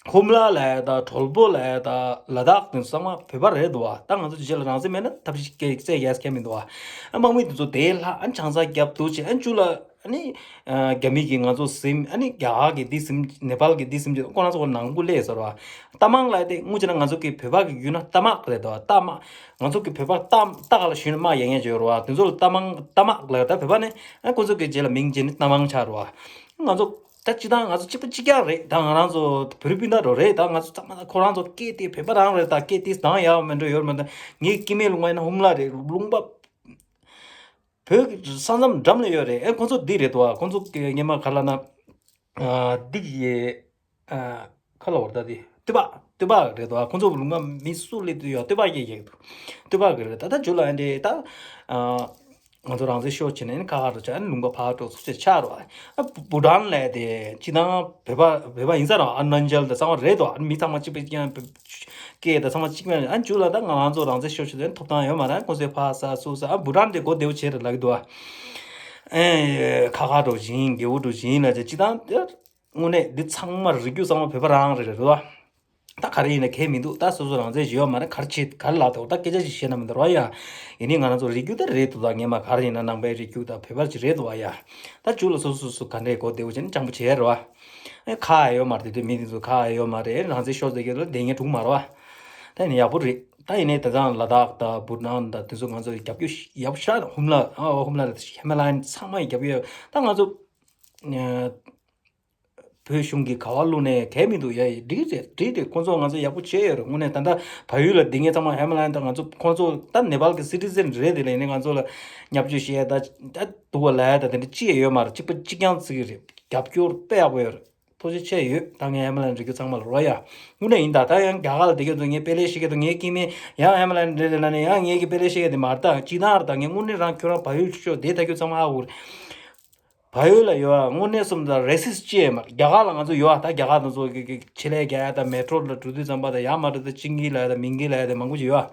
ཧུམ་ལ་ལ་ཡ་ད་གྲོལ་པོ་ལ་ཡ་ད་ལ་དྭགས་དེ་ཚང་མ་བོད་པ་རེད་འདུག་བ། ད་ང་ཚོ་རྗེས་ལ་རང་བཙན་མེད་ན་ཐབས་ཤེས་སྐྱེ་རྩེ་ཡས་ཁྱད་མི་འདུག་བ། ཨ་དམག་མི་དེ་ཚོ་དེ་ལྷ་ཨ་ཆང་ས་རྒྱབ་འདུག་བྱས་ཨ་ཅུ་ལ་ཨ་ནི་རྒྱ་མི་གིས་ང་ཚོ་ཟིན་ཨ་ནི་རྒྱ་གར་གིས་འདི་ཟིན་ནེ་པཱལ་གིས་འདི་ཟིན་གྱི་ཁོ་རང་ཚོ་ནང་ཁུལ་ལས་ཟེར་བ། རྟ་མང་ལ་དེ་དངོས་བྱས་ན་ང་ཚོ་གི་བོད་པ་གི་ཡུལ་ན་རྟ་དམག་རེད་འདུག་བ། རྟ་དམག་ང་ཚོ་གི་བོད་པ་རྟ་རྟ་ག་ལ་ཞོན་ནས་དམག་ཡ་ངན་བྱོས་རེད་བ། དེ་ཚོ་ལ་རྟ་མང་རྟ་དམག་ལ་ད་བོད་པ་ནི་ཨ་ཁོ་ཚོ་གི་རྗེས་ལ་མིང་བརྗེས་ནས་རྟ་མང་ཆགས་རེད་བ། ང་ཚོ། ད་སྤྱི་བཏང་ང་ཚོ་གཅིག་པ་གཅིག་རྐྱང་རེད། ད་ང་རང་ཚོ་བོད་རིགས་སྤུན་ཟླ་འདྲ་རེད། ད་ང་ཚོ་ཚང་མ་ཁོ་རང་ཚོ་སྐད་དེ་བོད་པ་རང་རེད། ད་སྐད་དེ་སྡང་ཡག་མེད་འགྲོ་ཡོད་མེད། ད་ངའི་སྐྱེ་དམན་ལུང་པ་ཡིན་ན་ཧུམ་ལ་རེད། ལུང་པ་བོད་ཀྱི་ས་མཚམས་འགྲམ་ལ་ཡོད་རེད། ཨེ་ཁོ་ཚོ་འདི་རེད་དོ། ཁོ་ཚོ་སྔས་མ་ག་ལ་ན་འདི་གི་ཁ་ལ་བར་ད་དེ་སྟོད་པ་སྟོད་པ་རེད་དོ། ཁོ་ཚོ་ལུང་པ་མི་སུ་སླེབས་དུས་ཡོད་སྟོད་པ་སྐད་རྒྱག་གི་འདུག་སྟོད་པ་གི་རེད། ད་ད་ཇོ་ལ་ཨ་འདྲེ་ད། ང་ཚོ་རང་བཙན་ཤོར་བྱས་ནས་ཁ་ཁ་རུ་ཆ་ལུང་པ་ཕར་འགྲོ་ཚུགས་ཆེ་ཆགས་རོགས། ཨ་བུ་ཊཱན་ལས་དེ་སྤྱི་བཏང་བོད་པ་བོད་པ་ཡིན་ས་རེད། ཨ་ནན་ཇལ་དང་ཚང་མ་རེད་དོ། ཨ་མི་ཚང་མ་གཅིག་པ་གཅིག་རྐྱང་སྐད་དང་ཚང་མ་གཅིག་པ་ཨ་འཇུ་ལ་ད་ང་རང་ཚོ་རང་བཙན་ཤོར་བྱས་ནས་ཐོབ་ཐང་ཡོད་མ་རེད། ཁོ་ཚོས་ཕ་ས་སུ་ས་ཨ་བུ་ཊཱན་དེ་གོ་བདེ་བོ་བྱས་རེད་ལབ་ཀྱི་འདུག་ཨ་ཁ་ཁ་འགྲོ་བཞིན་རྒྱལ་པོ་འགྲོ་བཞིན་ལ་ཅེ་སྤྱི་བཏང་དངོས་གནས་འདི་ཚང་མ་རིགས་རྒྱུད་ཚང་མ་བོད་པ་རང་རེད་རེད་དོ། ད་ག་རེ་ཡིན་ན་གལ་མི་འདུག་ད་སོ་སོ་རང་བཙན་ཞུ་ཡོད་མ་རེད། ག་རེ་བྱེད་ག་རེ་ལབ་དོ། ད་སྐད་ཆ་ཞིག་བཤད་ན་མི་འདོར་བ་ཡ། ཡིན་ནའི་ང་རང་ཚོ་རིགས་རྒྱུད་ད་རེད་འདུག་ད་སྔས་མ་ག་རེ་ཡིན་ན་ནང་པའི་རིགས་རྒྱུད་ད་བོད་པ་ཅིག་རེད་འདུག་བ་ཡ། ད་ཇུ་ལ་སོ་སོ་སོ་ག་འདྲས་གོ་བདེ་བོ་བྱས་ནས་སྤྱང་པོ་བྱས་རེད་བ། ཨེ་ཁ་ཡོད་མ་རེད། དེ་དུས་མི་དེ་ཚོ་ཁ་ཡོད་མ་རེད། རང་བཙན་ཤོར་ཟེར་གྱི་ལ་བསྡད་མཁན་འགྲིག་མ་རེད་བ། ད་ཡིན་ནའི་ཡག་པོ་རེད། ད་ཡིན་ནའི་ད་ཚང་ལ་དྭགས་དང་བུ་ཊཱན་དང་དེ་ཚོ་ང་ཚོ་རྒྱབ་སྐྱོར་ཡག་པོ་ཤར་ཧུམ་ལ་ཨ་ཧུམ་ལ་ཧི་མ་ལ་ཡན་ཚང་མ་ཡི་རྒྱབ་སྐྱོར་ད་ང་ཚོ། བོད་གཞུང་གི་ག་བ་བླུགས་ནས་གལ་མི་འདུག་ཡ། ཡི་འགྲིག་རེད་འགྲིག་རེད། ཁོང་ཚོ་ང་ཚོ་ཡག་པོ་བྱས་ཡོད་རེད། དངོས་གནས་ད་ལྟ་བལ་ཡུལ་ལ་སྡོད་མཁན་ཚང་མ་ཧི་མ་ལ་ཡན་དང་ང་ཚོ་ཁོང་ཚོ་ད་ནེ་པཱལ་གི་སི་ཊི་ཛན་རེད་དེ་ལས་ནི་ང་ཚོ་ལ་བརྙས་བཅོས་བྱས་ད་ད་འདུག་བ་ལ་ཡ་ད་དེ་འདྲ་ཅི་ཡང་ཡོད་མ་རེད། གཅིག་པ་གཅིག་རྐྱང་བརྩི་གི་རེད། རྒྱབ་སྐྱོར་དཔེ་ཡག་པོ་ཡོད་རེད། ཐུགས་རྗེ་ཆེ་ཡོད། ད་ངས་ཧི་མ་ལ་ཡན་རིགས་རྒྱུད་ཚང་མ་ལ་རོ་ཡ། དངོས་གནས་ཡིན་ད། ད་ཡང་རྒྱ་གར་ལ་བསྡད་མཁན་ཚོ་ངའི་དཔེ་ལས་ཤེས་མཁན་ཚོ་ངའི་སྐྱེ་དམན་ཡང་ཧི་མ་ལ་ཡན་རེད་རེད་ལ་ནི་ཡང་ངའི་གི་དཔེ་ལས་ཤེས་མཁན་དེ་མ་རེད། ད་སྤྱི་བཏང་རེད། ད་ངས་དངོས་གནས་རང་ཁྱོད་རང་བལ་ཡུལ་ཤོག་དེ་ད་ཁྱོད་ཚང་མ་ཧ་གོ་རེད། བལ་ཡུལ་ལ་ཡོད་ཨ། དངོས་གནས་སོང་ཙང་རེ་སིསི་ཅི་ཡང་མ་རེད། རྒྱ་གར་ལ་ང་ཚོ་ཡོད་ཨ། ད་རྒྱ་གར་དང་ཚོ་གི་གི་ཆེད་ལས་རྒྱག་ཡ་ད་མེ་ཊྲོ་ལ་འགྲོ་དུས་ཙམ་པ་ད་ཡ་མ་རེད། ད་ཅིང་གི་ལ་ཡ་ད་མིང་གི་ལ་ཡ་ད་མང་པོ་ཅིག་ཡོད་ཨ།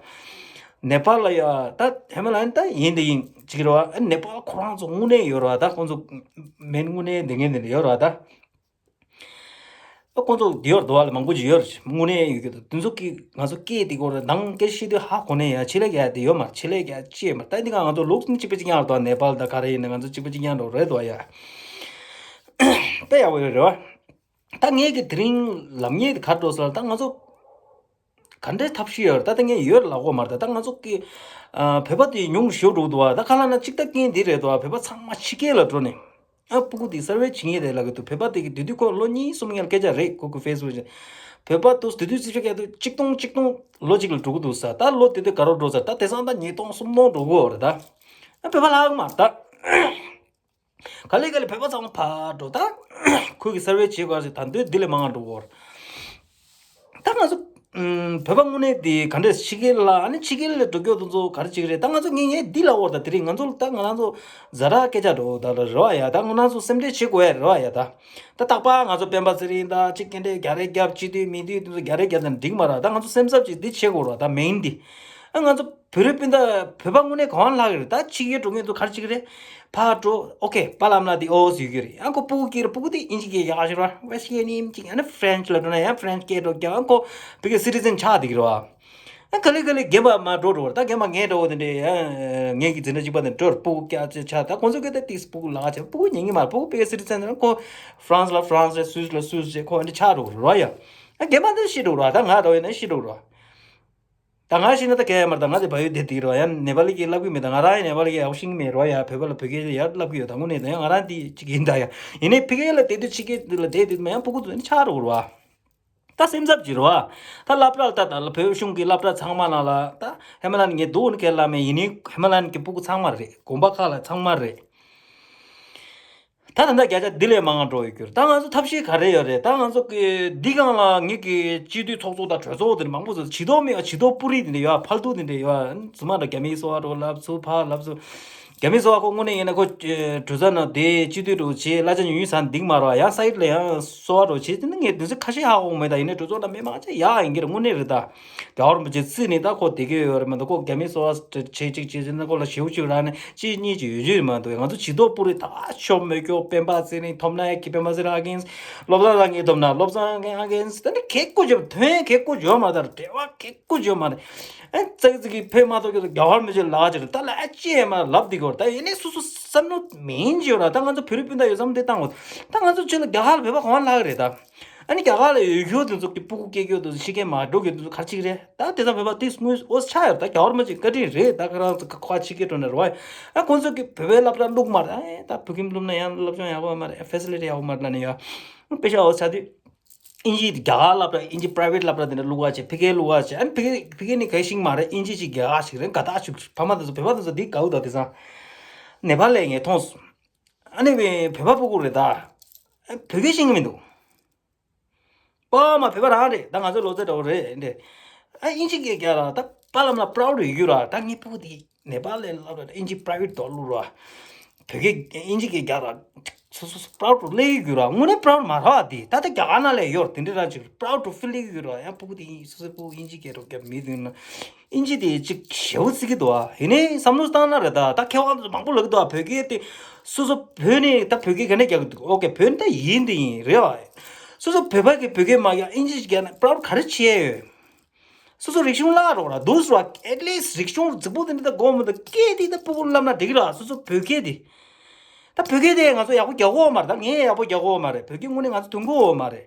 ནེ་པཱལ་ལ་ཡོད་ཨ། ད་ཧི་མ་ལ་ཡན་ད་ཡིན་ད་ཡིན་ཅིག་རེད་བ། ཨ་ནེ་པཱལ་ཁོ་རང་ཚོ་དངོས་གནས་ཡོད་རེད་བ། ད་ཁོང་ཚོ་མེན་དངོས་གནས་དེ་ངན་དེ་འདྲ་ཡོད་རེད་བ་ད། ཨ་ཁོང་ཚོ་དེ་ཡོད་རེད་བ་ལ་མང་པོ་ཅིག་ཡོད་རེད། དངོས་གནས་ཡོད་ཀྱི་འདུག་དེ་ཚོ་གི་ང་ཚོ་སྐད་དེ་སྐོར་ནང་སྐད་བཤད་དུས་ཧ་གོ་ནས་ཡ་ཆེད་ལས་རྒྱག་ཡ་དེ་ཡོད་མ་རེད། ཆེད་ལས་རྒྱག་ཡ་ཅི་ཡོད་མ་རེད། ད་འདི་ག་ང་ཚོ་ལུགས་གཅིག་པ་གཅིག་རྐྱང་རེད་དོ། ནེ་པཱལ་ད་ག་རེ་ཡིན་ན་ང་ཚོ་གཅིག་པ་གཅིག་རྐྱང་འགྲོ་རེད་དོ་ཡ། དཔེ་ཡག་པོ་ཡོད་རེད་བ། ད་ངས་ཀྱི་དེ་རིང་ལབ་མཁན་དེ་ག་རེ་འགྲོ་ཟེར་ན་ད་ང་ཚོ་ག་འདྲའི་ཐབས་ཤེས་ཡོད་རེད། ད་ད་ངས་ཡོད་ལབ་དགོས་མ་རེད། ད་ད་ང་ཚོ་གི་ཨ་བོད་པ་དེ་ཉུང་ཤོས་འགྲོ་འདུག་བ། ད་ག་ལ་ན་གཅིག་ད་རྐྱེན་དེ་རེད་དོ། བོད་པ་ཚང་མ་ཕྱི་རྒྱལ་ལ་འགྲོ་ནས་ ཨ་སྤུ་གུ་དེ་གསར་བའི་བྱིངས་ཡས་རེད་ལབ་གི་འདུག་བོད་པ་དེ་གི་དེ་དུས་ཁོ་ལོ་གཉིས་གསུམ་ཡར་སྐད་ཆ་རེད་ཁོ་གི་ཕེ་སི་བུག་ཅན། བོད་པ་དུ་དེ་དུས་རྩིས་ཆོད་ཀྱང་དུ་གཅིག་སྟོང་གཅིག་སྟོང་ལོ་གཅིག་ལ་འགྲོ་གི་འདུག་ས། ད་ལོ་དེ་དུས་ག་རོ་འགྲོ་ས། ད་དེང་སང་ད་ཉིས་སྟོང་སུམ་སྟོང་འགྲོ་གི་ཡོད་རེད་ད། ཨ་བོད་པ་ལྷག་མ་ད། ག་ལེ་ག་ལེ་བོད་པ་ཚང་མ་ཕར་འགྲོ་ད། ཁོ་གི་གསར་བའི་བྱེད་དགོས་ཟེར་ད་འདོད་འདི་ལས་མང་བ་འགྲོ་གི་ཡོད་རེད། ད་ང་ཚོ་ཨུམ། བོད་པ་དངོས་གནས་དེ་ག་འདྲས་ཕྱི་རྒྱལ་ལ་ཨ་ནི་ཕྱི་རྒྱལ་ལ་འགྲོ་རྒྱུ་དེ་ཚོ་ག་རེ་བྱེད་ཀྱི་རེད། ད་ང་ཚོ་ངས་ངས་འདི་ལབ་འོར་ད་དེ་རིང་ང་ཚོ་ད་ང་རང་ཚོ་ཛ་དྲག་སྐད་ཆ་འགྲོ་ད་ལ་རེད་བ་ཡ། ད་ང་རང་ཚོ་སེམས་ཁྲལ་བྱེད་དགོས་ཡ་རེད་བ་ཡ། ད་ད་རྟག་པར་ང་ཚོ་སྤེན་པ་ཚེ་རིང་ད་ཅིག་སྐད་འདྲས་རྒྱ་རེ་རྒྱབ་སྤྱི་འཐུས་མི་འཐུས་དེ་ཚོ་རྒྱ་རེ་རྒྱབ་ན་འགྲིག་མ་རེད། ད་ང་ཚོ་སེམས་འཚབ་ཅིག་འདི་བྱེད་དགོས་རེད་ད་མེན་འདི། ཨ་ང་ཚོ་བོད་རིགས་སྤུན་ཟླ་བོད་པ་དངོས་གནས་གང་ལྷག་གི་རེད། ད་ཕྱི་རྒྱལ་འགྲོ་མཁན་ཚོ་ག་རེ་བྱེད་ཀྱི་རེད། ཕར་འགྲོ་ཨོ་ཁེ་པཱ་ལགས་ལ་དེ་ཨོ་ཟེར་གྱི་རེད། ཨ་ཁོ་སྤུ་གུ་སྐྱེས་རེད། སྤུ་གུ་དེ་དབྱིན་ཇི་སྐད་རྒྱག་ཤེས་ར། What's your name ཅིག་ཨ་ནི་French ལ་འགྲོ་ན་ཡང་French སྐད་འགྲོ་རྒྱག་ཨ་ཁོ་བོད་ཀྱི་citizen ཆགས་བསྡད་ཀྱི་རེད་བ། ཨ་ག་ལེ་ག་ལེ་རྒན་པ་མར་འགྲོ་འགྲོ་བར་ད་རྒན་པ་ངའི་འདྲ་བོ་དེ་འདྲས་ཡང་ངའི་གི་འཛིན་གྲྭ་གཅིག་པ་དེ་འགྲོ་སྤུ་གུ་སྐྱག་ཅིག་ཆགས། ད་ཁོང་ཚོ་སྐད་ད་ཏིས་སྤུ་གུ་ལག་ཆ་སྤུ་གུ་ཉན་གྱི་མ་རེད། སྤུ་གུ་བོད་ཀྱི་citizen ཁོ་France ལ་France རེད། Swiss ལ་Swiss རེད། ཁོ་ཨ་འདྲ་ཆགས་འགྲོ་གི་རེད་བ་ཡ། ཨ་རྒན་པ་འདི་ཤི་འགྲོ་གི་རེད་བ། ད་ང་འདྲ་བོ་ཡིན་ན་ཤི་འགྲོ་གི་རེད་བ། ད་ང་ཤི་ན་ད་གལ་ཡོད་མ་རེད། ད་ང་དེ་བལ་ཡུལ་བསྡད་བསྡད་ཀྱི་རེད་བ། ཡང་ནེ་པ་ལི་སྐད་བསླབ་ཀྱི་མེད། ད་ང་རང་ཡང་ནེ་པ་ལི་སྐད་ཡག་པོ་ཤེས་ཀྱི་མེད་རེད་བ་ཡ། བོད་པ་ལ་བོད་སྐད་ཡར་བསླབ་ཀྱི་ཡོད། ད་དངོས་གནས་ད་ཡང་ང་རང་དེ་གཅིག་ཡིན་ད་ཡ། ཡིན་ནའི་ཕ་གི་ལ་བསྡད་དུས་ཕྱི་རྒྱལ་ལ་བསྡད་དུས་མ་ཡང་སྤུ་གུ་ཚོ་ནི་ཆགས་འགྲོ་གི་རེད་བ། ད་སེམས་འཚབ་ཀྱི་རེད་བ། ད་སློབ་གྲྭ་ལ་ད་ད་ལ་བོད་གཞུང་གི་སློབ་གྲྭ་ཚང་མ་ནང་ལ་ད་ཧི་མ་ལ་ཡན་ངས་འདུག་ནི་སྐད་བསླབ་མེད། ཡིན་ནའི་ཧི་མ་ལ་ཡན་གྱི་སྤུ་གུ་ཚང་མ་རེད། དགོན་པ་ཁག་ལ་ཚང་མ་རེད། ད་ད་ལྟ་བརྒྱ་ཆ་འདི་ལས་མང་བ་འགྲོ་ཡོད་རྒྱུ་རེད། ད་ང་ཚོ་ཐབས་ཤེས་ག་རེ་ཡོད་རེད། ད་ང་ཚོ་གི་འདི་སྒང་ལ་ངེད་ཀྱི་སྤྱི་འཐུས་ཚོགས་གཙོ་དང་གྲོས་ཚོགས་དེ་འདྲ་མང་པོ་ཚོ་བྱི་དོར་མེད་པ། བྱི་དོར་སྤུ་རིས་དེ་འདྲ་ཡོད། ཕལ་ཏུ་དེ་འདྲ་ཡོད། ཚུར་མ་འདྲ་རྒྱ་མིའི་སོ་བ་འགྲོ་ལབ་ཚུར་ཕར་ལབ་ཚུར། རྒྱ་མིའི་སོ་བ་ཁོ་དངོས་གནས་ཡིན་ན་ཁོ་གྲོས་ཚོགས་ནང་དེ་སྤྱི་འཐུས་འགྲོ་བྱེད་གླ་ཆ་ཉུང་ཉུང་ཟ་འདིག་མ་རོ། ཡང་སའིད་ལ་ཡང་སོ་བ་འགྲོ་བྱེད་དེ་ནི་ངས་དེ་ཚོ་ཁ་ཤས་ཧ་གོ་མེད། ད་ཡིན་ནའི་གྲོས་ཚོགས་ནང་མི་མང་ཆེ་ཡག་ཡིན་གྱི་རེད། དངོས་གནས་རེད་ད། རྒྱལ་བ་རིན་པོ་ཆེ་རྩིས་ནས་ད་ཁོ་བསྡད་ཀྱི་ཡོད་རེད་མ་གཏོགས། ཁོ་རྒྱ་མིའི་སོ་བ་བྱེད་ཅིག་བྱེད་ཅིག་ན་ཁོ་ལ་ཞེའུ་ཅིག་རག་ནས་གཅིག་གཉིས་ཅིག་ཡོད་རྒྱུ་མ་གཏོགས། ང་ཚོ་བྱི་དོར་སྤུ་རིས་ད་ཤོབ་མེད་སྐྱོ། སྤེན་པ་ཚེ་རིང་ཐོབ་ན་ཡ་གི་སྤེན་པ་ཚེ་རིང་ཨ་གིན། བློ་བཟང་ལྷ་ངེས་ཐོབ་ན་བློ་བཟང་ཨ་གིན། ད་ནི་གེ་ཀོ་བརྗོད་དོན་གེ་ཀོ་བརྗོད་མ་ད་འབྲེལ་བ་གེ་ཀོ་བརྗོད་མ་རེད། ཨ་ཙག་ཙིག་གི་ཕེ་མ་གཏོགས་ཀྱི་རྒྱལ་བ་རིན་པོ་ཆེ་ལག་ཅིག་རེད། ད་ལ་ཨ་ཅེ་མ་ལབ་འདི་གོ། ད་ཡིན་ནའི་སོ་སོ་བསམ་བློ་མིན་ཅིག་ཡོད་ར། ད་ང་ཚོ་བོད་རིགས་སྤུན་ཟླ་ཡོད་བསམ་འདི་བཏང་གོ། ད་ང་ཚོ་ཆོས་ལ་རྒྱ་གར་ལ་བོད་པ་གང་ལྷག་རེད་ད། ཨ་ནི་རྒྱ་གར་ལ་ཡོད་ཁྱོད་དེ་ཚོ་གི་སྤུ་གུ་སྐྱེ་རྒྱུ་དེ་ཚོ་ཕྱི་རྒྱལ་མ་འགྲོ་རྒྱུ་དེ་ཚོ་ག་རེ་བྱེད་ཀྱི་རེད། ད་དེ་ཚོ་བོད་པ་དེ་དངོས་ཨོ་ཆགས་ཡོད། ད་རྒྱལ་བ་རིན་པོ་ཆེ་བཀའ་དྲིན་རེད། ད་ཁོ་རང་ཚོ་ཁ་ཁ་ཕྱི་རྒྱལ་འགྲོ་ནས་རོ། ཨ་ཁོང་ཚོ་གི་བོད་པའི་སློབ་གྲྭ་བླུག་མ་རེད། ཨ་ད་བོད་ཁྱིམ་བླུག་ན་ཡང་སློབ་སྦྱོང་ཡག་པོ་མ་རེད། ཕེ་སི་ལི་ཊི་ཡག་པོ་མ་རེད་ལབ་ནས་ཡོད། དཔེ་ཆ་ཨོ་ཆགས་དུས་དབྱིན་ཇི་རྒྱ་གར་སློབ་གྲྭ་དབྱིན་ཇི་པ་རའི་ཝེ་ཊི་སློབ་གྲྭ་དེ་འདྲ་བླུག་པ་བྱས། ཕ་གིའི་བླུག་པ་བྱས། ཨ་ནི་ཕ་གི་ཕ་གི་ནི་ག་ཤིང་མ་རེད། དབྱིན་ཇི་ཅིག་རྒྱ་གར་ཞིག་རེད། དགའ་ཐག་ཆོད། ཕ་མ་དེ་ཚོ་བོད་པ་དེ་ཚོ་འདི་དགའ་བོ་ད་དེང་སང་ནེ་པ་ལ་ངས་མཐོང་སོང་། ཨ་ནི་བོད་པ་སྤུ་གུ་རེད་ད། བོད་སྐད་ཤེས་ཀྱི་མི་འདུག་ཨོ་མ་བོད་པ་རང་རེད། ད་ང་ཚོའི་ལོ་ཙཱ་འདྲ་བོ་རེད་འདྲ། ཨ་དབྱིན་ཇི་སྐད་རྒྱག་ར་ད་པཱ་ལགས་ལ་པ་རའུ་ཌི་ཡོད་ར། ད་ངའི་སྤུ་གུ་དེ་ནེ་པ་ལ་སློབ་གྲྭ་དབྱིན་ཇི་པ་རའི་ཝེ་ཊི་དོ་བླུག་ར། བོད་སྐད་དབྱིན་ཇི་སྐད་རྒྱག་ར། སོ་སོ་སོ་པ་རའུ་ཌི་ལབ་ཡོད་ར། དངོས་གནས་པ་རའུ་ཌི་མ་རེད་བ། དེ་ད་ལྟ་རྒྱ་གར་ནང་ལ་ཡོད་ར། དེ་འདྲ་རང་ཅིག་པ་རའུ་ཌི་ཕི་ལ་ཡོད་ར། ཡང་སྤུ་གུ་དེ་སོ་སོའི་སྤུ་གུ་དབྱིན་ཇི་སྐད་རོ་རྒྱབ་མི་འདུག་ན། དབྱིན་ཇི་དེ་ཅིག་ཞེ་པོ་བརྩི་གི་འདུག་ཨ། ཡིན་ནའི་བསམ་བློ་བཏང་ན་རེད་ད། ད་མཁས་དབང་ཚོ་མང་པོ་ལབ་གི་འདུག་ཨ། བོད་སྐད་དེ་སོ་སོ་བོད་ནས་ད་བོད་སྐད་ག་འདྲ་རྒྱག་གི་འདུག་ཨོ་ཁེ་བོད་ནས་ད་ཡིན་དེ་ཡིན་རེད་བ། སོ་སོ་བོད་པ་གི་བོད་སྐད་མ་རྒྱག་དབྱིན་ཇི་ཞིག་རྒྱག་ན་པ་རའུ་ཌི་ག་རེ་བྱེད་ཡོད། སོ་སོ་རིག་གཞུང་བརླག་འགྲོ་ར་འདུག་ཟེར་བ། ཨེཊ་ལིསྚ་རིག་གཞུང་རྫིག་པོ་དེ་འདྲ་ད་དགོས་མི་འདུག་སྐད་དེ་ད་སྤུ་གུར་བསླབ་ན་འགྲིག་གི་ར། སོ་སོ་བོད་སྐད་དེ། ད་བོད་སྐད་དེ་ང་ཚོ་ཡག་པོ་རྒྱག་གོ་མ་རེད། ད་ངས་ཡག་པོ་རྒྱག་གོ་མ་རེད། བོད་སྐད་དངོས་གནས་ང་ཚོ་མཐུན་གོ་མ་རེད།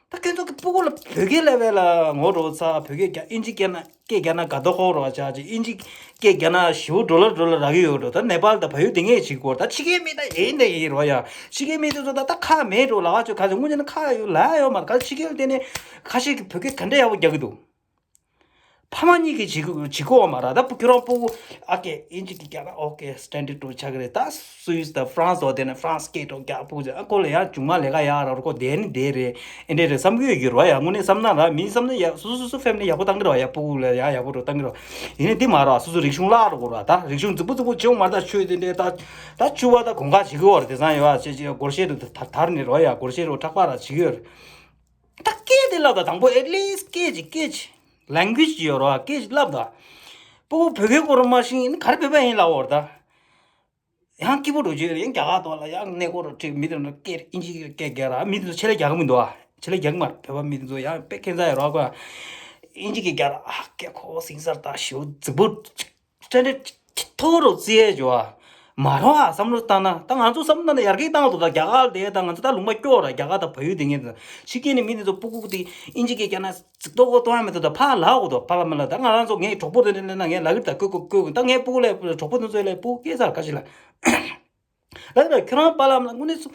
ད་ཁྱོད་ཚོ་གི་སྤུ་གུ་ལ་བོད་སྐད་བསླབ་པ་ལ་ངོ་རོ་ཚ། བོད་སྐད་རྒྱག་དབྱིན་ཇི་སྐད་ན་སྐད་རྒྱག་ན་དགའ་དོག་ཁོག་རོ་ཆགས་ཅིག་དབྱིན་ཇི་སྐད་རྒྱག་ན་ཞེ་པོ་འགྲོ་ལ་འགྲོ་ལ་རག་གི་ཡོད་འགྲོ། ད་ནེ་པཱལ་དང་བལ་ཡུལ་དེ་ངས་བྱེད་དགོས། ད་ཕྱི་རྒྱལ་མི་ད་ཡིན་ད་ཡིན་རོ་ཡ། ཕྱི་རྒྱལ་མི་དེ་ཚོ་ད་ད་ཁག་མེད་འགྲོ་ལ་ཁ་ཆོད་ཁ་ཆོད་དངོས་གནས་ན་ཁག་ཡོད་ལ་ཡོད་མ་རེད། ཁ་ཕྱི་རྒྱལ་དེ་ནས་ཁ་ཤས་ཀྱི་བོད་སྐད་ག་འདྲ་ཡག་པོ་རྒྱག་གི་འདུག་ཕ་མ་གཉིས་ཀྱིས་བྱེད་དགོས་བྱེད་དགོས་བ་མ་རེད། ད་ཁྱོད་རང་སྤུ་གུ་ཨ་ཀེ་དབྱིན་ཇི་གི་རྒྱག་ན་ཨོ་ཀེ་སི་ཊན་ཌར་ཌི་འགྲོ་ཆགས་ཀྱི་རེད། ད་སུད་སི་དང་ཧྥ་རན་སི་འོ་དེ་ནས་ཧྥ་རན་སི་སྐད་འགྲོ་རྒྱག་སྤུ་གུ་ཨ་ཁོ་ལ་ཡང་མཇུག་མ་ལས་ཀ་ཡག་ར་རོ་ཁོ་དེ་ནི་དེ་རེད་ཨེ་འདྲས་རེད་བསམ་གྱི་ཡོད་རྒྱུ་རེད་བ་ཡ། དངོས་གནས་བསམ་ན་ར་མི་བསམ་ན་ཡ་སོ་སོ་སོ་སོ་ཕེ་མི་ལི་ཡག་པོ་བཏང་གི་རེད་བ་ཡ། སྤུ་གུ་ལ་ཡ་ཡག་པོ་འགྲོ་བཏང་གི་རེད་བ། ཡིན་ནའི་འདི་མ་རེད་བ། སོ་སོ་རིག་གཞུང་བརླག་འགྲོ་གི་རེད་བ། ད་རིག་གཞུང་རྫིག་པོ་རྫིག་པོ་བྱེད་འོང་མ་རེད། ད་ཆོས་དེ་འདྲས་ད་ད་ཆུ་བ་ད་གོང་ཁ་བྱེད་གི་ཡོད་རེད། དེང་སང་ཡོད་བ་ཅེ་ཅེ་སྒོར་གཞས་རུ་ད་དར་ནས་རོ་ཡ་སྒོར་གཞས་རུ་ཁྲག་པ་ར་བྱེད་གི་ཡོད་རེད། ད་སྐད་དེ་ལབ་ད་དང་པོ་ཨེཊ་ལིསྚ་སྐད་ཅིག་སྐད་ཅིག་ལེང་གུ་ཨེཇ་ཅིག་ཡོད་རེད་བ། སྐད་ཅིག་ལབ་ད། སྤུ་གུ་བོད་སྐད་གོ་ར་མ་ཤེས་ན་ག་རེ་བོད་པ་ཡིན་ལབ་འོར་ད། ཡང་སྐྱིད་པོ་འགྲོ་རྒྱུ་ཡོད་རེད། ཡང་རྒྱ་གར་ཐོག་ལ་ཡང་གནས་སྐོར་རུ་ཁྲིད་མི་དེ་ཚོ་སྐད་དབྱིན་ཇི་སྐད་རྒྱག་ར། མི་དེ་ཚོ་ཆེད་ལས་རྒྱག་གི་མི་འདུག་ཨ། ཆེད་ལས་རྒྱག་གི་མ་རེད། བོད་པ་མི་དེ་ཚོ་ཡང་དཔེ་ཁྱད་མཚར་ཡོད་རེད་བ། ཁོ་དབྱིན་ཇི་སྐད་རྒྱག་ར་ཨ་སྐད་ཁོ་སིང་སར་ད་ཞེ་པོ་རྫིག་པོ། སྐྲན་རེ་མཐོ་རུ་རྩིས་ཡས་བྱོས་ཨ། མ་རོ་ཨ་བསམ་བློ་བཏང་ན་ད་ང་ཚོ་བསམ་བློ་བཏང་ན་ཡར་རྒྱས་བཏང་འདུག་ད་རྒྱ་གར་དེ་ད་ང་ཚོ་ད་ལུང་པ་སྐྱོ་ར། རྒྱ་གར་ད་བལ་ཡུལ་དེ་ངས་ད་ཕྱི་རྒྱལ་ནས་མི་དེ་ཚོ་སྤུ་གུ་དེ་དབྱིན་ཇི་སྐད་རྒྱག་ན་རྫིག་མདོག་གོ་གཏོང་ཡ་མེད་དོ། ད་ཕར་ལབ་དགོས་དོ། ཕར་ལ་མ་ལབ། ད་ང་རང་ཚོ་ངའི་གྲོགས་པོ་དེ་འདྲ་ལབ་ན་ངས་ལབ་ཀྱི་རེད། ད་ཀོ་ཀོ་ཀོ་ད་ངའི་སྤུ་གུ་ལ་གྲོགས་པོ་དེ་ཚོ་ལ་སྤུ་གུ་སྐད་ཆ་ཁ་ཤས་ལ། ད་ལྟ་ཁྱོད་རང་པཱ་ལགས་ལ་དངོས་གནས་སུ་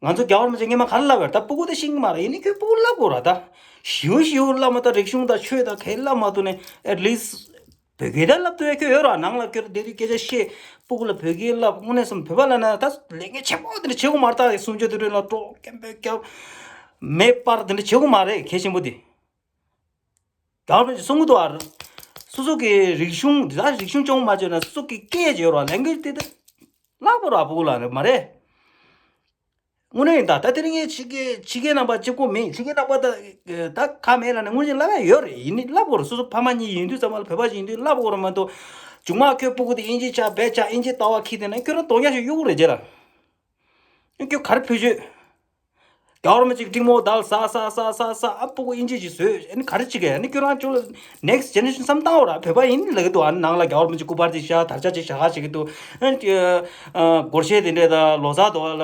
ང་ཚོ་རྒྱལ་བ་རིན་པོ་ཆེ་སྔོན་མ་ག་རེ་ལབ་ཡོད་རེད། ད་སྤུ་གུ་དེ་ཤེས་ཀྱི་མ་རེད། ཡིན་ནའི་ཁྱོད་སྤུ་གུ་ལབ་དགོས་ར། ད་ཞེའུ་ཞེའུ་བསླབ་མ་གཏོགས། རིག་གཞུང་དང་ཆོས་དང་ག་རེ་བསླབ་མ་གཏོགས་ནས་at least བོད་སྐད་ད་བསླབ་ཐུབ་ཡ་ཁྱོད་ཡོད་ར། ནང་ལ་ཁྱོད་དེ་རིང་སྐད་ཆ་བཤད། སྤུ་གུ་ལ་བོད་སྐད་བསླབ། དངོས་གནས་སུ་བོད་པ་ལབ་ན་ད་ལས་འགན་ཆེན་པོ་དེ་འདྲ་བྱེད་དགོས་མ་རེད། ད་གསུམ་བཅུ་དུས་དྲན་ལ་སྤྲོ་སྐད་འབོད་རྒྱབ། མེ་སྤར་དེ་འདྲ་བྱེད་དགོས་མ་རེད། གལ་ཆེན་པོ་དེ། རྒྱལ་བ་རིན་པོ་ཆེས་གསུང་གི་འདུག་ཨ། སོ་སོ་གི་རིག་གཞུང་འདི་དག་རིག་གཞུང་སྦྱོང་མ་བྱས་ན་སོ་སོ་གི་སྐད་ཅིག་ཡོད་ར། language དེ་ད་བསླབ་དགོས་ར་སྤུ་གུ་ལ་རེད་མ་རེད། དངོས་གནས་ཡིན་ད། ད་དེ་རིང་ངས་ཕྱི་རྒྱལ་ཕྱི་རྒྱལ་ནང་པ་གཅིག་པོ་མིན། ཕྱི་རྒྱལ་ནང་པ་ད་ད་ཁ་མེད་ལ་ནི་དངོས་གཞི་བསླབ་ཡ་ཡོད་རེད། ཡིན་ནི་བསླབ་དགོས་རེད། སོ་སོ་ཕ་མ་གཉིས་ཡིན་དུས་ཙམ་པ་ལ་བོད་པ་ཞིག་ཡིན་དུས་བསླབ་དགོས་རེད་མ་གཏོགས། མཇུག་མ་ཁྱོད་སྤུ་གུ་དེ་དབྱིན་ཇི་ཆགས་བོད་ཆགས་དབྱིན་ཇི་ལྟ་བ་ཁྱེར་བསྡད་ན་ཁྱོད་རང་དོགས་ཡ་ཞིག་གཡུག་རེད་རྗེས་ལ། ཁྱོད་ག་རེ་བེད་སྤྱོད། རྒྱལ་བ་རིན་པོ་ཆེ་གི་ཀྲིག་མོ་དལ་ཟ་ཟ་ཟ་ཟ་ཟ། ཨ་སྤུ་གུ་དབྱིན་ཇི་ཅིག་བཟོས། ཨ་ནི་ག་རེ་བྱེད་གི། ཨ་ནི་ཁྱོད་རང་ཅོ་ལ་next generation བསམ་བཏང་འོ་ར། བོད་པ་ཡིན་ལབ་གི་འདུག་ཨ་ནི་ནང་ལ་རྒྱལ་བ་རིན་པོ་ཆེ་སྐུ་པར་ཅིག་བཞག་དར་ཆ་ཅིག་བཞག་བྱེད་ཀྱི་འདུག་ཨ་ནི་ཨ་སྒོར་གཞས་དེ་འདྲས་དང་ལོ་གསར་དུ་བ་ལ་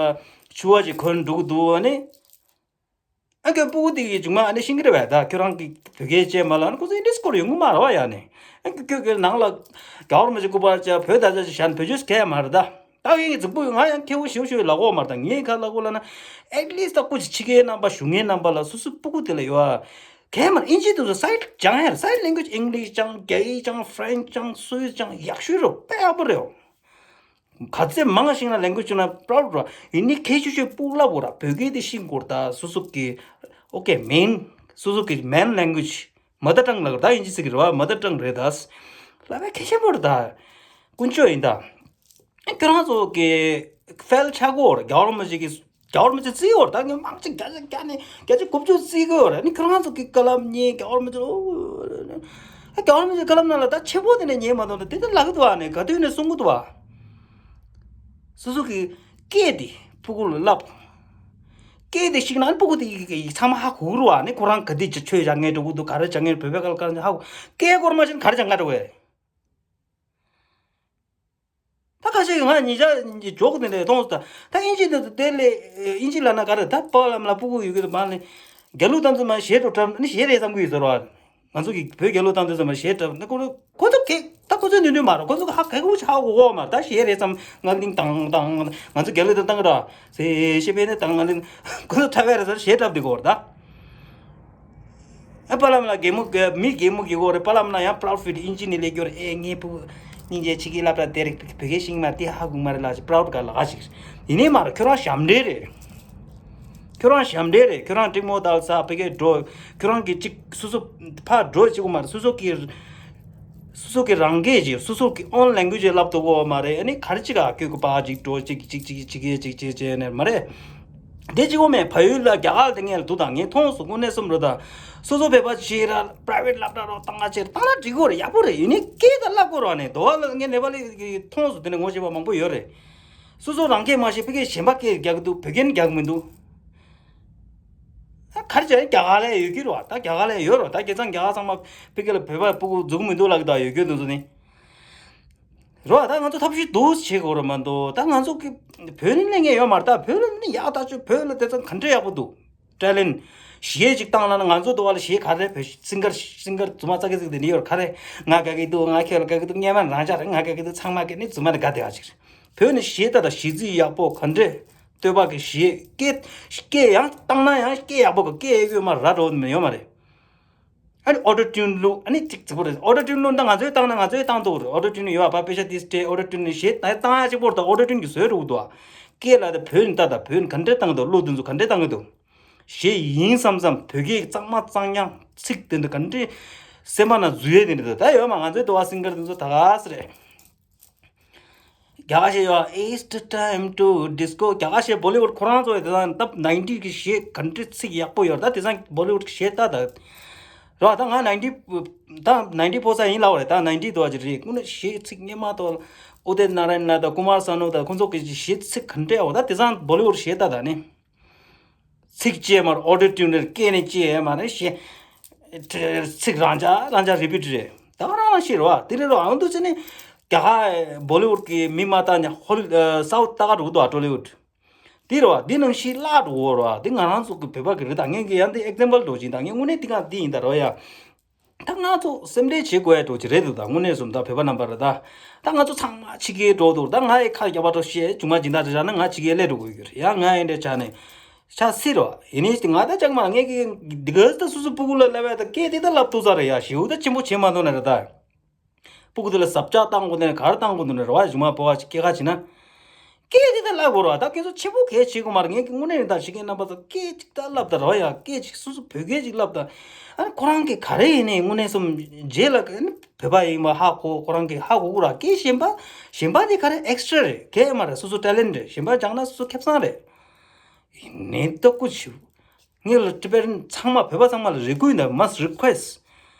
ཕྱུ་པ་ཅིག་གོན་འགྲོ་གི་འདུག་ཨ་ནི་ཨ་ཁྱོད་སྤུ་གུ་དེ་གི་མཇུག་མ་ཨ་ནི་ཤེས་ཀྱི་རེད་པས། ད་ཁྱོད་རང་གི་བོད་སྐད་བཤད་མ་ལ་ཨ་ནི་ཁོ་ཚོ་ཨིན་ཌི་སྐོར་ཡོང་གི་མ་རེད་བ། ཡ་ནི་ཨ་ཁྱོད་ཁྱོད་ཁྱོད་ནང་ལ་རྒྱལ་བ་རིན་པོ་ཆེ་སྐུ་པར་ཅིག་བོད་དར་ཆ་ཅིག་བཞག་ན་བེད་སྤྱོད་ག་ཡ་མ་རེད་ད། ད་ངའི་གཟུགས་པོ་ང་ཡང་ཁེ་བོ་ཞེ་པོ་ཞེ་པོ་ལབ་གོ་མ་རེད། ད་ངས་ག་ལབ་གོ་ལབ་ན་at least ད་སྐུ་མཁྱེན་ཕྱི་རྒྱལ་རྣམ་པ་བཞུགས་མཁན་རྣམ་པ་ལ་སོ་སོའི་སྤུ་གུ་དེ་ལ་ཡོད་ཨ། གལ་མར་ཨིན་ཇི་དེ་ཚོ་སའིཌ་སྦྱང་ཡ་རེད། སའིཌ་ལེང་གུ་ཨེཇ་ཨིང་ལིཤ་སྦྱང་། རྒྱ་ཡིག་སྦྱང་། ཕ་རེན་ཆི་སྦྱང་། སུའི་སྦྱང་། ཡག་ཤོས་རེད། དཔེ་ཡག་པོ་རེད། ག་ཚད་མང་ཞིག་ན་ལེང་གུ་ཨེཇ་བྱུང་ན་པ་རའུཌ་རེད། ཡིན་ནའི་ཁྱད་ཆོས་ཆོས་སྤུ་གུ་ལབ་དགོས་ར། བོད་སྐད་དེ་ཤེས་དགོས་རེད། ད་སོ་སོ་གི་ཨོ་ཁེ་མེན་སོ་སོ་གི་མེན་ལེང་གུ་ཨེཇ། མ་དར་ཊང་ལབ་ད་ཨིན་ཇི་ཟེར་གི་རེད་བ། མ་དར་ཊང་རེད་ད། ལབ་པའི་གལ་ཆེན་པོ་རེད་ད། ཀུན་སྤྱོད་ཡིན་ད། ཁྱོད་རང་ཚོ་གི་ཕེལ་ཆགས་གོ་རེད། རྒྱལ་བ་རིན་པོ་ཆེ་གི་རྒྱལ་བ་རིན་པོ་ཆེ་བརྩི་གོ་རེད། ད་ངས་མང་ཆེ་བརྒྱ་ཆ་བརྒྱ་ནས་བརྒྱ་ཆ་དགུ་བཅུ་བརྩི་གོ་རེད། ནི་ཁྱོད་རང་ཚོ་གི་བཀའ་སློབ་ཉན། རྒྱལ་བ་རིན་པོ་ཆེ་ཨོ། རྒྱལ་བ་རིན་པོ་ཆེ་བཀའ་སློབ་ནང་ལ་ད་ཆེན་པོ་དེ་ནས་ཉན་མ་གཏོང་ད། དེ་ད་ལབ་གི་འདུག་བ། ནས་ག་དུས་ནས་གསུང་གི་འདུག་བ། སོ་སོ་གི་སྐད་དེ་སྤུ་གུ་ལ་བསླབ། སྐད་དེ་ཤེས་ན་ཨ་ནི་སྤུ་གུ་དེ་ཡི་གེ་ཚང་མ་ཧ་གོ་གི་རེད་བ། ནི་ཁོ་རང་ག་དུས་ཆོས་བྱ་ངན་འགྲོ་གི་འདུག་ག་རེ་བྱ་ངན། བོད་པའི་སྐད་ལ་ག་རེ་ཧ་གོ། སྐད་སྐོར་མ་ཤེས་ན་ག་རེ་བྱ་ངན་འགྲོ་གི། ད་ཁ་ཤས་ཀྱིས་ང་ཉིན་ཞག་ཉིན་གཅིག་འཇོག་དེ་འདྲ་མཐོང་སོང་། ད་ད་ཨིན་ཇི་དེ་ཚོ་དེ་ལས་ཨིན་ཇི་ལབ་ན་ག་རེ། ད་པཱ་ལགས་ལ་སྤུ་གུ་ཡོད་གི་རེད་མ་ལས། རྒྱ་ལུགས་བཏང་ཚོ་མ་གཞས་འགྲོ་འཁྲབ་ནི་གཞས་རེད་བསམ་གི་ཡོད་ཟེར་བ། ང་ཚོ་གི་བོད་རྒྱལ་ལོ་བཏང་དུས་ཙམ་པ་གཞས་འཁྲབ་ན་ཁོ་ཚོ་ཁོ་ཚོ་གི་ད་ཁོ་ཚོའི་ནུས་ནུས་མ་རེད། ཁོ་ཚོ་གི་ཧ་གི་གུ་ཆགས་གོ་གོ་མ་རེད། ད་གཞས་རེད་བསམ། ང་ལིང་ཏང་ཏང་ང་ཚོ་རྒྱལ་ལོ་དང་བཏང་གི་ར་སེ་ཤེ་པེ་ནི་ཏང་ང་ལིང་ཁོ་ཚོ་འཁྲབ་ཡ་རེད་ཟེར་གཞས་འཁྲབ་དེ་གོ་རེད་ད། ཨ་པཱ་ལགས་ལ་གད་མོ་གད་མི་གད་མོ་གད་གོ་རེད། པཱ་ལགས་ལ་ཡང་proud feel ཨིན་ཇི་ནས་ལས་སྐྱོར་ཨེ་ངའི་བུ་སྙིང་རྗེ་ཆེ་གི་སློབ་གྲྭ་དེ་རིགས་བོད་སྐད་ཤེས་མ་དེ་ཧ་གོ་མ་རེད་ལ་proud ག་ལ་ག་ཞིག་ཡིན་ནི་མ་རེད། ཁྱོད་རང་ཞབས་འདྲེན་རེད། ཁྱོད་རང་ཞབས་འདྲེན་རེད། ཁྱོད་རང་ཀྲིག་མོ་དལ་ས་བོད་སྐད་འགྲོ། ཁྱོད་རང་གི་ཅིག་སོ་སོ་ཕར་འགྲོ་ཅིག་གོ་མ་རེད། སོ་སོ་གི་སོ་སོ་གི་རང་སྐད་ཅིག་སོ་སོ་གི་own language ཅིག་ལབ་ཐུབ་གོ་མ་རེད། ཨ་ནི་ག་རེ་ཅིག་ག་ཁྱོད་ཀྱི་ཕར་ཅིག་འགྲོ་ཅིག་ཅིག་ཅིག་ཅིག་ཅིག་ཅིག་ཅིག་ཅིག་ནས་མ་རེད། དེ་གཅིག་པོ་མེད། བལ་ཡུལ་ལ་རྒྱ་གར་དེ་ངས་ལ་འདུག་དང་ངས་མཐོང་སོང་། དངོས་གནས་སོམ་རོ་དང་སོ་སོ་བོད་པ་ཞིག་ར་private སློབ་གྲྭ་རོགས་བཏང་ག་ཅེར་བཏང་ན་འགྲིག་གོ་རེད། ཡག་པོ་རེད། ཡིན་ནའི་སྐད་ད་བསླབ་དགོས་རོགས་ནས་དོ་བ་ལ་ངས་ནེ་པ་ལི་གི་མཐོང་སོང་། དེ་ནས་ངོ་ཤེས་པ་མང་པོ་ཡོད་རེད། སོ་སོ་རང་སྐད་མ་ཤེས་ཕ་གིར་གཞན་པ་སྐད་རྒྱག་གི་འདུག་བོད་སྐད་རྒྱག་གི་མི་འདུག་ཨ་ག་རེ་བྱས་རྒྱ་གར་ལ་ཡོད་ཀྱི་རོ། ད་རྒྱ་གར་ལ་ཡོད་རོ། ད་ཁྱེད་ཚང་རྒྱ་གར་ཚང་མ་ཕ་གི་ལ་བོད་པ་སྤུ་གུ་འཛུགས་མི་འདུག་ལབ་གི་འདུག་ཡོད་རྒྱུ་འདུག་ཚོ་ནི། རོ། ད་ང་ཚོ་ཐབས་ཤེས་འདུག་བྱེད་དགོས་རེད་མ་གཏོགས། ད་ང་ཚོ་གི་བོད་ནི་གླེང་མཁན་ཡོད་མ་རེད། ད་བོད་ལ་ནི་ཡག་ད་ཆོས་བོད་ལ་དེ་ཚོ་ག་འདྲ་ཡག་པོ་འདུག་ཊེ་ལེན་ཊི། གཞས་ཅིག་བཏང་ལ་ན་ང་ཚོ་དུ་བ་ལ་གཞས་ག་རེ་བོད་སིང་གར་སིང་གར་རྫུན་མ་ཙག་གི་ཙིག་དེ་འདྲ་ཡོད་རེད། ག་རེ་ང་དགའ་གི་འདུག་ང་ཁྱོད་ལ་དགའ་གི་འདུག་སྔན་མ་རང་ཅག་རེད། ང་དགའ་གི་འདུག་ཚང་མ་གི་ནི་རྫུན་མ་ནི་དགའ་བདེ་བ་ཅིག་རེད། བོད་ནི་གཞས་ད་ད་གཞས་ཚིག་ཡག་པོ་ག་འདྲ་སྟོད་པ་གི་གཞས་སྐད་སྐད་ཡང་བཏང་ན་ཡང་སྐད་ཡག་པོ་གི་སྐད་ཡག་པོ་མ་ར་འགྲོ་ཡོད་མ་རེད། ཨ་ནི་ཨོ་ཊོ་ཊུན་བླུགས། ཨ་ནི་ཅིག་ཅིག་པོ་རེད། ཨོ་ཊོ་ཊུན་བླུགས་ད་ང་ཚོས་བཏང་ན་ང་ཚོས་བཏང་ཐུབ་རེད། ཨོ་ཊོ་ཊུན་ཡོད་པ་པེ་ཤ་ཏིས་ཏེ་ཨོ་ཊོ་ཊུན་གཞས་ད་བཏང་ཡ་གཅིག་པོ་རེད། ད་ཨོ་ཊོ་ཊུན་གྱིས་བཟོས་འགྲོ་གི་འདུག་ཨ། སྐད་ལ་ད་བོད་ནི་ད་ད་བོད་ནི་ག་འདྲས་བཏང་གི་འདུག་གླུ་དེ་ཚོ་ག་འདྲས་བཏང་གི་འདུག་གཞས་ཡིན་བསམ་བསམ་བོད་སྐད་གཙང་མ་གཙང་རྐྱང་ཚིག་དེ་འདྲ་ག་འདྲས་སེམས་པ་ན་འཛུལ་ཡས་དེ་འདྲ་འདུག་ད་ཡོད་མ་ང་ཚོའི་དུ་བ་སིང་གར་དེ་ཚོ་ད་ག་སེ་རེད། རྒྱ་གར་གཞས་ཡོད། It's the time to disco། རྒྱ་གར་གཞས་བོ་ལི་ཝུཌ་ཁོ་རང་ཚོ་དེ་སང་སྟབས་ནའིན་ཊི་གི་གཞས་ག་འདྲ་ཚིག་ཡག་པོ་ཡོད་རེད། ད་དེ་སང་བོ་ལི་ཝུཌ་གི་གཞས་ལྟ་ད་ར། ད་ང་ནའིན་ཊི་ད་ནའིན་ཊི་ཕོ་ས་ཡིན་ལབ་པ་རེད། ད་ནའིན་ཊི་དུ་བ་ཅིག་རེད། དངོས་གནས་གཞས་ཚིག་སྙན་མ་ཏོ་ཨུ་དེ་ན་ར་ཡན་ལ་དང་ཀུ་མར་སཱ་ནུ་དང་ཁོ་ཚོ་གི་གཞས་ཚིག་ག་འདྲ་ཡོད་ད་དེ་སང་བོ་ལི་ཝུཌ་གཞས་ལྟ་ད་ནི། ཚིག་བཅད་མར་ཨོ་ཊོ་ཊུན་རེད། སྐད་ནས་བཅད་མ་རེད་ཞེས། ཚིག་རང་འཇགས་རང་འཇགས་རི་པིཊ་རེད། ད་ག་རང་རང་ཤེས་རོ། དེ་རེད་རོ། ཨང་དུ་ཅི་ནི་རྒྱ་གར་བོ་ལི་ཝུཌ་གི་མི་མ་ལྟ་ནས་ཧོ་ལི་སའུཐ་ལྟ་ག་འགྲོ་གི་འདུག་ཊོ་ལི་ཝུཌ་དེ་རེད་བ། དེ་ནང་བཞིན་བརླག་འགྲོ་གི་རེད་བ། དེ་ང་རང་ཚོ་གི་བོད་པ་གི་རེད། ད་ངས་ཀྱི་ཡང་དེ་ཨེག་ཛམ་པལ་འགྲོ་བཞིན་ད་ངས་དངོས་གནས་དེ་ག་དེ་ཡིན་ད་རོ་ཡ། ད་ང་ཚོ་སེམས་ཁྲལ་བྱེད་དགོས་ཡ་འགྲོ་གི་རེད་འདུག་ད་དངོས་གནས་སོང་ད་བོད་པ་རྣམ་པ་རེད་ད། ད་ང་ཚོ་ཚང་མ་ཕྱི་རྒྱལ་འགྲོ་འདུག་ད་ང་ཡི་ཁ་རྒྱབ་པ་འགྲོ་ཤེས་བྱུང་མ་སྦྱིན་བདག་རེ་བཞག་ན་ང་ཕྱི་རྒྱལ་སླེབས་འགྲོ་དགོས་ཀྱི་རེད་ཡ། ང་ཡི་འདྲ་ཆགས་ནས་ཆགས་སྲིད་རོ། ཡིན་ནའི་ང་ད་ཅང་མ་ངས་ཀྱི་འདི་ག་ད་སུ་སུ་སྤུ་གུ་ལ་སླེབས་ཡ་ད་སྐད་དེ་ད་ལབ་ཐུབ་ས་རེད་ཡ། ཞེའུ་ད་ཆེན་པོ་བྱེད་མ་ཐུབ་ན་རེད་ད། སྤུ་གུ་དེ་ལ་ཟབ་ཆག་བཏང་དགོས་ནས་ག་རེ་བཏང་དགོས་འདུག་ནས་རེ་བ་ཞུ་མ་བོ་བ་ཅིག་སྐད་ཁ་བྱེད་ན། སྐད་ཅིག་ད་བསླབ་དགོས་རེད་བ། ད་ཁྱེད་ཚོ་ཆེ་པོ་གལ་ཆེ་གོ་མ་རེད། ངས་ཀྱི་དངོས་གནས་རེད་ད་ཞིག་གི་རྣམ་པ་ཚོ་སྐད་ཅིག་ད་བསླབ་ད་རེད་བ་ཡ། སྐད་ཅིག་སོ་སོ་བོད་སྐད་ཅིག་བསླབ་ད། ཨ་ནི་ཁོ་རང་གི་ག་རེ་ཡིན་ནའི་དངོས་གནས་སོམ་རྗེས་ལ་ཨ་ནི་བོད་པ་ཡིན་པ་ཧ་གོ་ཁོ་རང་གི་ཧ་གོ་གོ་ར་སྐད་གཞན་པ་གཞན་པ་དེ་ག་རེ་ཨེག་སི་ཊ་ར་རེད། གལ་མ་རེད། སོ་སོ་ཊེ་ལེན་ཊ་རེད། གཞན་པ་སྦྱངས་ན་སོ་སོ་ཁེ་བཟང་རེད། ནན་ཏོག་ཀུ་ཆུ། ངས་ལ་ཊི་བེ་ཊན་ཚང་མ་བོད་པ་ཚང་མ་ལ་རེ་སྐུལ་ཡིན་ད། Must request,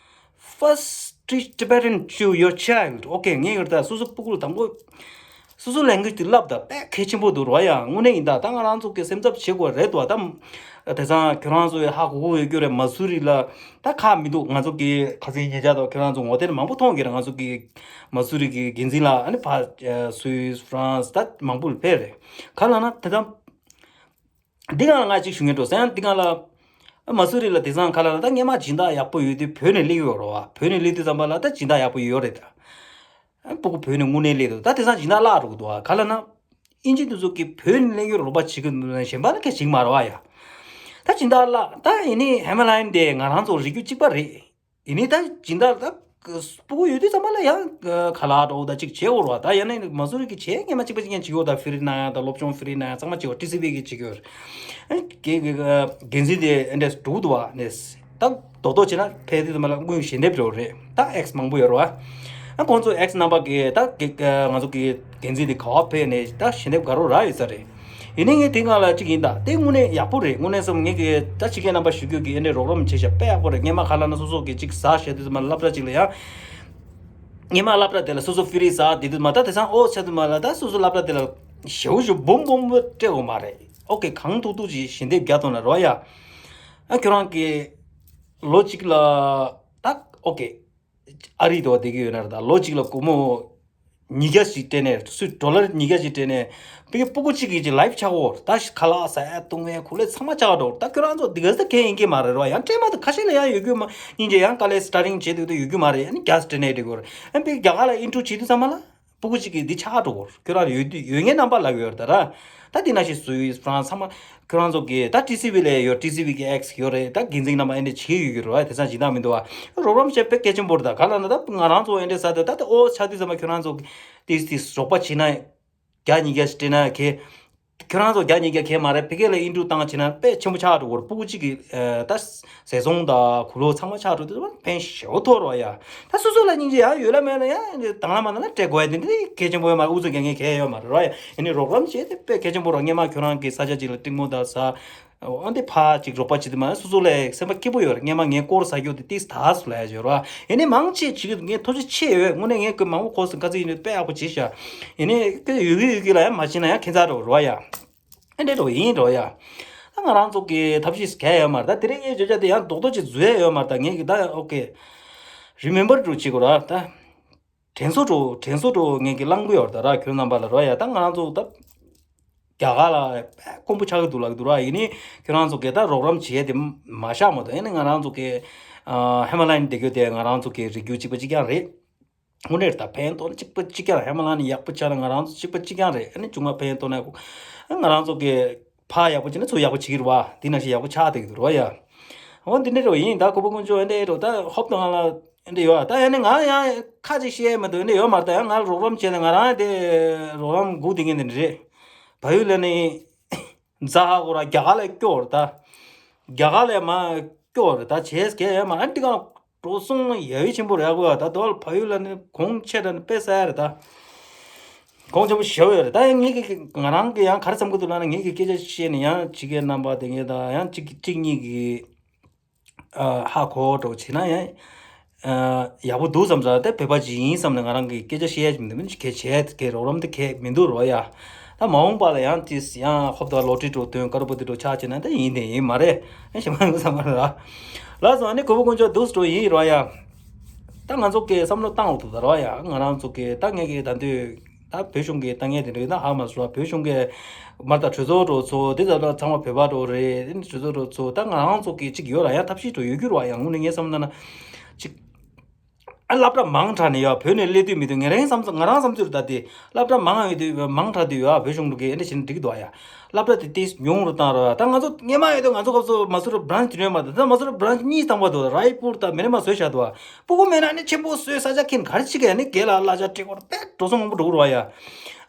first teach Tibetan to your child. ཨོ་ཁེ། ངས་ཀྱི་ད་སོ་སོ་སྤུ་གུ་ལ་དང་པོ་སོ་སོ་ལེང་གུ་ཨེཇ་དེ་བསླབ་ད་དཔེ་གལ་ཆེན་པོ་འདུག་རོ་ཡ། དངོས་གནས་ཡིན་ད། ད་ང་རང་ཚོ་གི་སེམས་འཚབ་བྱེད་དགོས་རེད་དོ། ད་དེང་སང་ཁྱོད་རང་ཚོ་ཡི་ཧ་གོ་གོ་ཡོད་རྒྱུ་རེད། མ་སུ་རི་ལ་ད་ཁག་མི་འདུག་ང་ཚོ་གི་ཁ་སང་ཉེ་ཆར་དུ་ཁྱོད་རང་ཚོ་ངོ་དེབ་མང་པོ་མཐོང་གི་རེད། ང་ཚོ་གི་མ་སུ་རི་གི་འགན་འཛིན་ལགས་ཨ་ནི་ཕ་སུད་སི་ཧྥ་རན་སི་ད་མང་པོ་ལ་ཕེབས་རེད། ག་ལ་ན་དེ་ད། འདི་གང་ལ་ང་གཅིག་ཞུ་ངེས་འགྲོ་ཟེར་ཡང་འདི་གང་ལ། མ་སུ་རི་ལ་དེང་སང་ཁ་ལ་ལ་ད་སྔས་མ་སྦྱིན་བདག་ཡག་པོ་ཡོད་དུས་བོད་ནས་སླེབས་ཡོད་རོ་བ། བོད་ནས་སླེབས་དུས་ཙམ་པ་ལ་ད་སྦྱིན་བདག་ཡག་པོ་ཡོད་རེད་ད། སྤུ་གུ་བོད་ནས་དངོས་གནས་སླེབས་འདུག་ད་དེང་སང་སྦྱིན་བདག་བརླག་འགྲོ་གི་འདུག་བ། ག་ལ་ན། ཨིན་ཇི་དེ་ཚོ་གི་བོད་ནས་སླེབས་ཡོད་རོགས་པ་བྱེད་གི་འདུག་ན་གཞན་པ་ལ་ཁས་བྱེད་ཀྱི་མ་རེད་བ་ཡ། ད་སྦྱིན་བདག་བརླག་ད་ཡིན་ནི་ཧེ་མ་ལ་ཡིན་དེ་ང་རང་ཚོ་རིགས་རྒྱུད་གཅིག་པ་རེད། ཡིན་ནའི་ད་སྦྱིན་བདག་ད་སྤུ་གུ་ཡོད་དུས་ཙམ་པ་ལ་ཡང་ཁ་ལག་འགྲོ་ད་ཅིག་བྱེད་འོར་བ། ད་ཡང་ན་མ་སུ་རི་གི་བྱེད་ངེས་མ་གཅིག་པ་གཅིག་ཡང་བྱེད་འོར། ད་ཧྥི་རི་ན་ཡང་ད་སློབ་སྦྱོང་ཧྥི་རི་ན་ཡང་ཚང་མ་བྱེད་འོར། ཊི་སི་བི་གི་བྱེད་འོར། གི་གི་འགན་འཛིན་དེ་ཨེ་འདྲས་འགྲོ་འདུག་བ་ནས་ད་རྡོག་རྡོག་བྱས་ན་ཕལ་དུས་ཙམ་པ་ལ་དངུལ་ཞལ་འདེབས་འགྲོ་རེད། ད་ཨེག་སི་མང་པོ་ཡོད་རེད་བ། ཨ་ཁོང་ཚོ་ཨེག་སི་རྣམ་པ་གི་ད་གི་ང་ཚོ་གི་འགན་འཛིན་དེ་ག་བ་ཕེབས་ནས་ད་ཞལ་འདེབས་དགའ་རོགས་རག་ཡོད་ས་རེད། ཡིན་ནའི་ངས་དེ་སྔ་ལ་གཅིག་ཡིན་ད་དེ་དངོས་གནས་ཡག་པོ་རེད། དངོས་གནས་སོང་ངས་ཀྱི་ད་ཕྱི་རྒྱལ་རྣམ་པ་ཞུ་རྒྱུ་གི་ཨེ་འདྲའི་རོགས་རམ་བྱེད་བྱ་དཔེ་ཡག་པོ་རེད། སྔས་མ་ཁ་ལ་ན་སོ་སོ་གི་གཅིག་ཟ་བྱས་དུས་ཙམ་པ་སློབ་གྲྭ་གཅིག་ལ་ཡང་། སྔས་མ་སློབ་གྲྭ་དེ་ལ་སོ་སོ་ཧྥི་རི་ཟ་དེ་དུས་མ་ད་དེང་སང་ཨོ་ཆ་དུས་མ་ལ་ད་སོ་སོ་སློབ་གྲྭ་དེ་ལ་ཞེའུ་ཞུ་འབུམ་འབུམ་སྤྲད་དགོས་མ་རེད། ཨོ་ཁེ། གང་ཐུབ་ཐུབ་ཅིག་ཞལ་འདེབས་རྒྱག་ཐུབ་ན་རོ་ཡ། ཨ་ཁྱོད་རང་གི་ལོ་གཅིག་ལ་ད་ཨོ་ཁེ། ཨ་རི་དུ་བ་བསྡད་ཀྱི་ཡོད་ན་རེད་ད། ལོ་གཅིག་ལ་སྒོར་མོ་ཉིས་བརྒྱ་ཞིག་སྤྲད་ནས་སུས་ཌོ་ལར་ཉིས་བརྒྱ་ཞིག་སྤྲད་ནས་ཕ་གི་སྤུ་གུ་གཅིག་གི་ཅིག་ལའིབ་ཆགས་འོར། ད་ཁ་ལག་ཟ་ཡ་བཏུང་ཡ་ཁུ་ལེ་ཚང་མ་ཆགས་འགྲོ། ད་ཁྱོད་རང་ཚོ་འདི་ག་ས་གས་ཡིན་གྱི་མ་རེད་རོ་ཡང་སྤྲད་མ་ཐུབ། ཁ་ཤས་ལ་ཡང་ཡོད་རྒྱུ་མ་སྙིང་རྗེ་ཡང་དཀའ་ལས་སི་ཊར་ཊིང་བྱེད་དུས་ད་ཡོད་རྒྱུ་མ་རེད། ཨ་ནི་རྒྱ་སི་སྤྲད་ནས་འགྲིག་གོ་རེད། ཨ་ནི་ཕ་གི་རྒྱ་གར་ལ་ཨིན་ཊར་བྱེད་དུས་ཚང་མ་ལ་སྤུ་གུ་གཅིག་གིས་འདི་ཆགས་འགྲོ་གོ་རེད། ཁྱོད་རང་ཡོད་དུས་ཡོད་མཁན་རྣམ་པ་ལབ་ཡོད་རེད་ད་ར། ད་འདི་ན་ཞིག་སུད་སི་ཧྥ་རན་སི་ཚང་མ་ཁྱོད་རང་ཚོ་གི་ད་ཊི་སི་བི་ལ་ཡོད། ཊི་སི་བི་གི་ཨེག་སི་ཡོད་རེད། ད་འགན་འཛིན་རྣམ་པ་ཨེ་འདྲ་བྱེད་ཡོད་ཀྱི་རེད་བ། དེ་ཚང་སྦྱིན་བདག་མི་འདུག་བ། རོགས་རམ་བྱེད་དཔེ་གལ་ཆེན་པོ་རེད་ད། ག་ལ་ན་ད་ང་རང་ཚོ་ཨེ་འདྲ་ཟ་དུས་ད་ད་ཨོ་ཆགས་དུས་ཚང་མ་ཁྱོད་རང་ཚོ་ཏིས་ཏིས་རོགས་པ་བྱེད་ན་བརྒྱ་ཉིས་བརྒྱ་ཞིག་སྤྲད་ན་གལ། ཁྱོད་རང་ཚོ་བརྒྱ་ཉིས་བརྒྱ་གལ་མ་རེད། ཕ་གི་ལ་ཨིན་ཊར་བཏང་བྱེད་ན་དཔེ་ཆེན་པོ་ཆགས་འགྲོ་གི་རེད། སྤུ་གུ་གཅིག་གི་ཨ་ད་ཟས་ཚོང་དང་གོས་ལོག་ཚང་མ་ཆགས་འགྲོ་དུས་ཙམ་པ་ཕན་ཞེ་པོ་ཐོགས་རེད་བ་ཡ། ད་སོ་སོ་ལ་སྙིང་རྗེ་ཡང་ཡོད་ལ་མེད་ལ་ཡང་དང་ལ་མ་དང་ལ་སྤྲད་དགོས་ཡ་དེ་འདྲ་གལ་ཆེན་པོ་ཡོད་མ་རེད། ཨུ་ཚུགས་རྒྱག་མཁན་གལ་ཡོད་མ་རེད་རོ་ཡ། ཡིན་ནའི་རོགས་རམ་བྱས་ཏེ་དཔེ་གལ་ཆེན་པོ་རེད། སྔས་མ་ཁྱོད་རང་གི་ས་ཆ་ཅིག་ལ་ཏིང་མོ་དང་ཟ། ཨ་འདི་ཕ་ཅིག་རོགས་པ་བྱེད་དུས་མ་སོ་སོ་ལ་སེམས་པ་སྐྱིད་པོ་ཡོད་རེད། སྔས་མ་ངའི་སྐོར་ཟ་རྒྱུ་དེ་ཏིས་ད་སུ་ལ་ཡ་བྱོས་རོ། ཡིན་ནའི་མང་ཆེ་ཅིག་ངས་ཐུགས་རྗེ་ཆེ་ཡོད། དངོས་གནས་ངས་ཀྱི་མང་པོ་གོ་སོང་། ཁ་ཚིག་ཡིན་ནའི་དཔེ་ཡག་པོ་བྱས་ཤག་ཡིན་ནའི་ཀྱི་ཡོད་ཀྱི་ཡོད་ཀྱི་ལ་ཡ་མ་བྱེད་ན་ཡང་ཁྱད་མཚར་རོ་རོ་ཡ། ཨེ་འདྲ་རོ་ཡིན་རོ་ཡ། ད་ང་རང་ཚོ་གི་ཐབས་ཤེས་གལ་ཡོད་མ་རེད། ད་དེ་རིང་ངས་བརྗོད་བྱ་དེ་ཡང་རྡོག་རྡོག་ཅིག་བཟོས་ཡོད་མ་རེད། ད་ངས་ཀྱི་ད་ཨོ་ཁེ། རི་མེམ་བར་འགྲོ་བྱེད་དགོས་ར་ད། དྲན་གསོ་འགྲོ་དྲན་གསོ་འགྲོ་ངས་ཀྱི་བླང་གི་ཡོད་རེད་ད་ར། ཁྱོད་རྣམ་པ་ལ་རོ་ཡ། ད་ང་རང་ཚོ་ད་རྒྱ་གར་ལ་དཀོན་པོ་ཆགས་ཀྱི་འདུག་ལབ་ཀྱི་འདུག་ར། ཡིན་ནའི་ཁྱོད་རང་ཚོ་གི་ད་རོགས་རམ་བྱེད་ཡས་དེ་མ་བཞག་མ་གཏོགས། ཡིན་ནའི་ང་རང་ཚོ་གི་ཨ་ཧི་མ་ལ་ཡན་བསྡད་རྒྱུ་དེ་ང་རང་ཚོ་གི་རིགས་རྒྱུད་གཅིག་པ་གཅིག་རྐྱང་རེད། དངོས་གནས་ད་ཕན་ཐོགས་གཅིག་པ་གཅིག་རྐྱང་། ཧི་མ་ལ་ཡན་ཡག་པོ་ཆགས་ན་ང་རང་ཚོ་གཅིག་པ་གཅིག་རྐྱང་རེད། ཨ་ནི་བྱུང་བ་ཕན་ཐོགས་ན་ང་རང་ཚོ་གི་ཕར་ཡག་པོ་བྱས་ན་ཚུར་ཡག་པོ་བྱེད་ཀྱི་རེད་བ། འདི་ནང་བཞིན་ཡག་པོ་ཆགས་བསྡད་ཀྱི་འདུག་ར་ཡ། འོ་འདི་འདྲ་རེད་བ། ཡིན་ད་ཁོ་པ་དཀོན་མཆོག་ཨེ་འདྲ་རེད་བ། ད་ཧོབ་ཏེ་ང་ལ་ཨེ་འདྲ་ཡོད་ད། ཡ་ནི་ང་ཡང་ཁ་ཅིག་བཤད་མི་འདུག་ཨེ་འདྲ་ཡོད་མ་རེད། ད་ཡང་ང་རོགས་རམ་བྱས་ནས་ང་རང་དེ་རོགས་རམ་སྒུག་བསྡད་མཁན་དེ་འདྲ་རེད། བལ་ཡུལ་ལ་ནི་ཛ་ཧ་གོ་ར་རྒྱ་གར་ལ་སྐྱོ་རེད་ད། རྒྱ་གར་ལ་མ་སྐྱོ་རེད་ད། བྱས་སྐད་ཡོད་མ་རེད། འདི་གང་འགྲོ་སོང་ཡ་ཡི་ཆེན་པོ་རེད་གོ། ད་དོ་བལ་ཡུལ་ལ་ནི་གོང་ཆེ་དྲགས་ནི་དཔེ་ཟ་ཡ་རེད་ད། གོང་ཆེན་པོ་ཞེ་པོ་ཡོད་རེད། ད་ཡང་ངེད་ཀྱི་ང་རང་གི་ཡང་ག་རེ་བསམ་གི་འདུག་ལབ་ན། ངེད་ཀྱི་སྐད་ཆ་བཤད་ནས་ཡང་ཕྱི་རྒྱལ་རྣམ་པ་དེ་ངེད་ད་ཡང་གཅིག་གཅིག་གཉིས་ཀྱི་ཨ་ཧ་གོ་འགྲོ་བྱས་ན་ཡང་ཨ་ཡག་པོ་འདུག་བསམ་ས། དེ་བོད་པ་ཅིག་ཡིན་བསམ་ནས་ང་རང་གི་སྐད་ཆ་བཤད་ཡ་ཅིག་མི་འདུག་མིན་གལ་ཆེ་གི་རོགས་རམ་དེ་གལ་མི་འདུག་རོ་ཡ། ད་མ་འོངས་པ་ལ་ཡང་ཏིས་ཡང་ཧོབ་ཏེ་ལོ་ཊི་རི་འགྲོ་དོན་དཀར་པོ་དེ་འགྲོ་ཆགས་བྱས་ན་ད་ཡིན་དེ་ཡིན་མ་རེད། ཨ་ཞེ་མ་ཡོང་བསམ་མ་རེད་ར། ལགས་སོ། ཨ་ནི་གོ་བོ་དཀོན་མཆོག་འདུག་སྤྲོ་ཡིན་རོ་ཡ། ད་ང་ཚོ་གི་བསམ་བློ་བཏང་འོག་ཏུ་ད་རོ་ཡ། ང་རང་ཚོ་གི་ད་ངེད་ཀྱི་ད་འདོད། ད་བོད་གཞུང་གི་ད་ངས་དེ་འདྲ་ཡིན་ན་ཧ་མ་སོ་ར། བོད་གཞུང་གི་མར་ད་གྲོས་ཚོགས་འགྲོ་ཚོ་དེ་ད་ད་ཚང་མ་བོད་པ་འགྲོ་རེད། དེ་ནི་གྲོས་ཚོགས་འགྲོ་ཚོ་ད་ང་རང་ཚོ་གི་གཅིག་ཡོད་ར་ཡ། ཐབས་ཤེས་འགྲོ་ཡོད་རྒྱུ་ར་ཡ། དངོས་གནས་ངས་བསམ་ན་ན་གཅིག་ ཨ་སློབ་གྲྭ་མང་དྲགས་ནས་ཡ་བོད་ནས་སླེབས་དུས་མི་འདུག་ངས་རང་བསམ་ཚུལ་ང་རང་བསམ་ཚུལ་ལ་ད་དེ་སློབ་གྲྭ་མང་ཡོད་དུས་མང་དྲགས་དུས་ཡ་བོད་གཞུང་གི་ཨེ་འདྲ་བྱས་ན་འགྲིག་གི་འདུག་ཡ། སློབ་གྲྭ་དེ་ཏིས་ཉུང་རུ་བཏང་རོགས་ཡ། ད་ང་ཚོ་སྔོན་མ་ཡོད་དུས་ང་ཚོ་སྐབས་སུ་མ་སུ་རི་བྷ་རན་ཆི་དེ་ནས་མ་དང་ད་མ་སུ་རི་བྷ་རན་ཆི་གཉིས་བཏང་པ་འདུག་རཱའི་པུར་དང་མེ་རི་མ་བཟོས་བཞག་འདུག་སྤུ་གུ་མེད་ན་ནི་ཆེན་པོ་བཟོས་ས་ཆ་མཁན་ག་རེ་བྱེད་གི་ཡ། ནི་སྒེར་ལ་གླ་ཆ་སྤྲད་དགོས་རེད། དཔེ་འགྲོ་སོང་མང་པོ་འགྲོ་གི་རེད་བ་ཡ།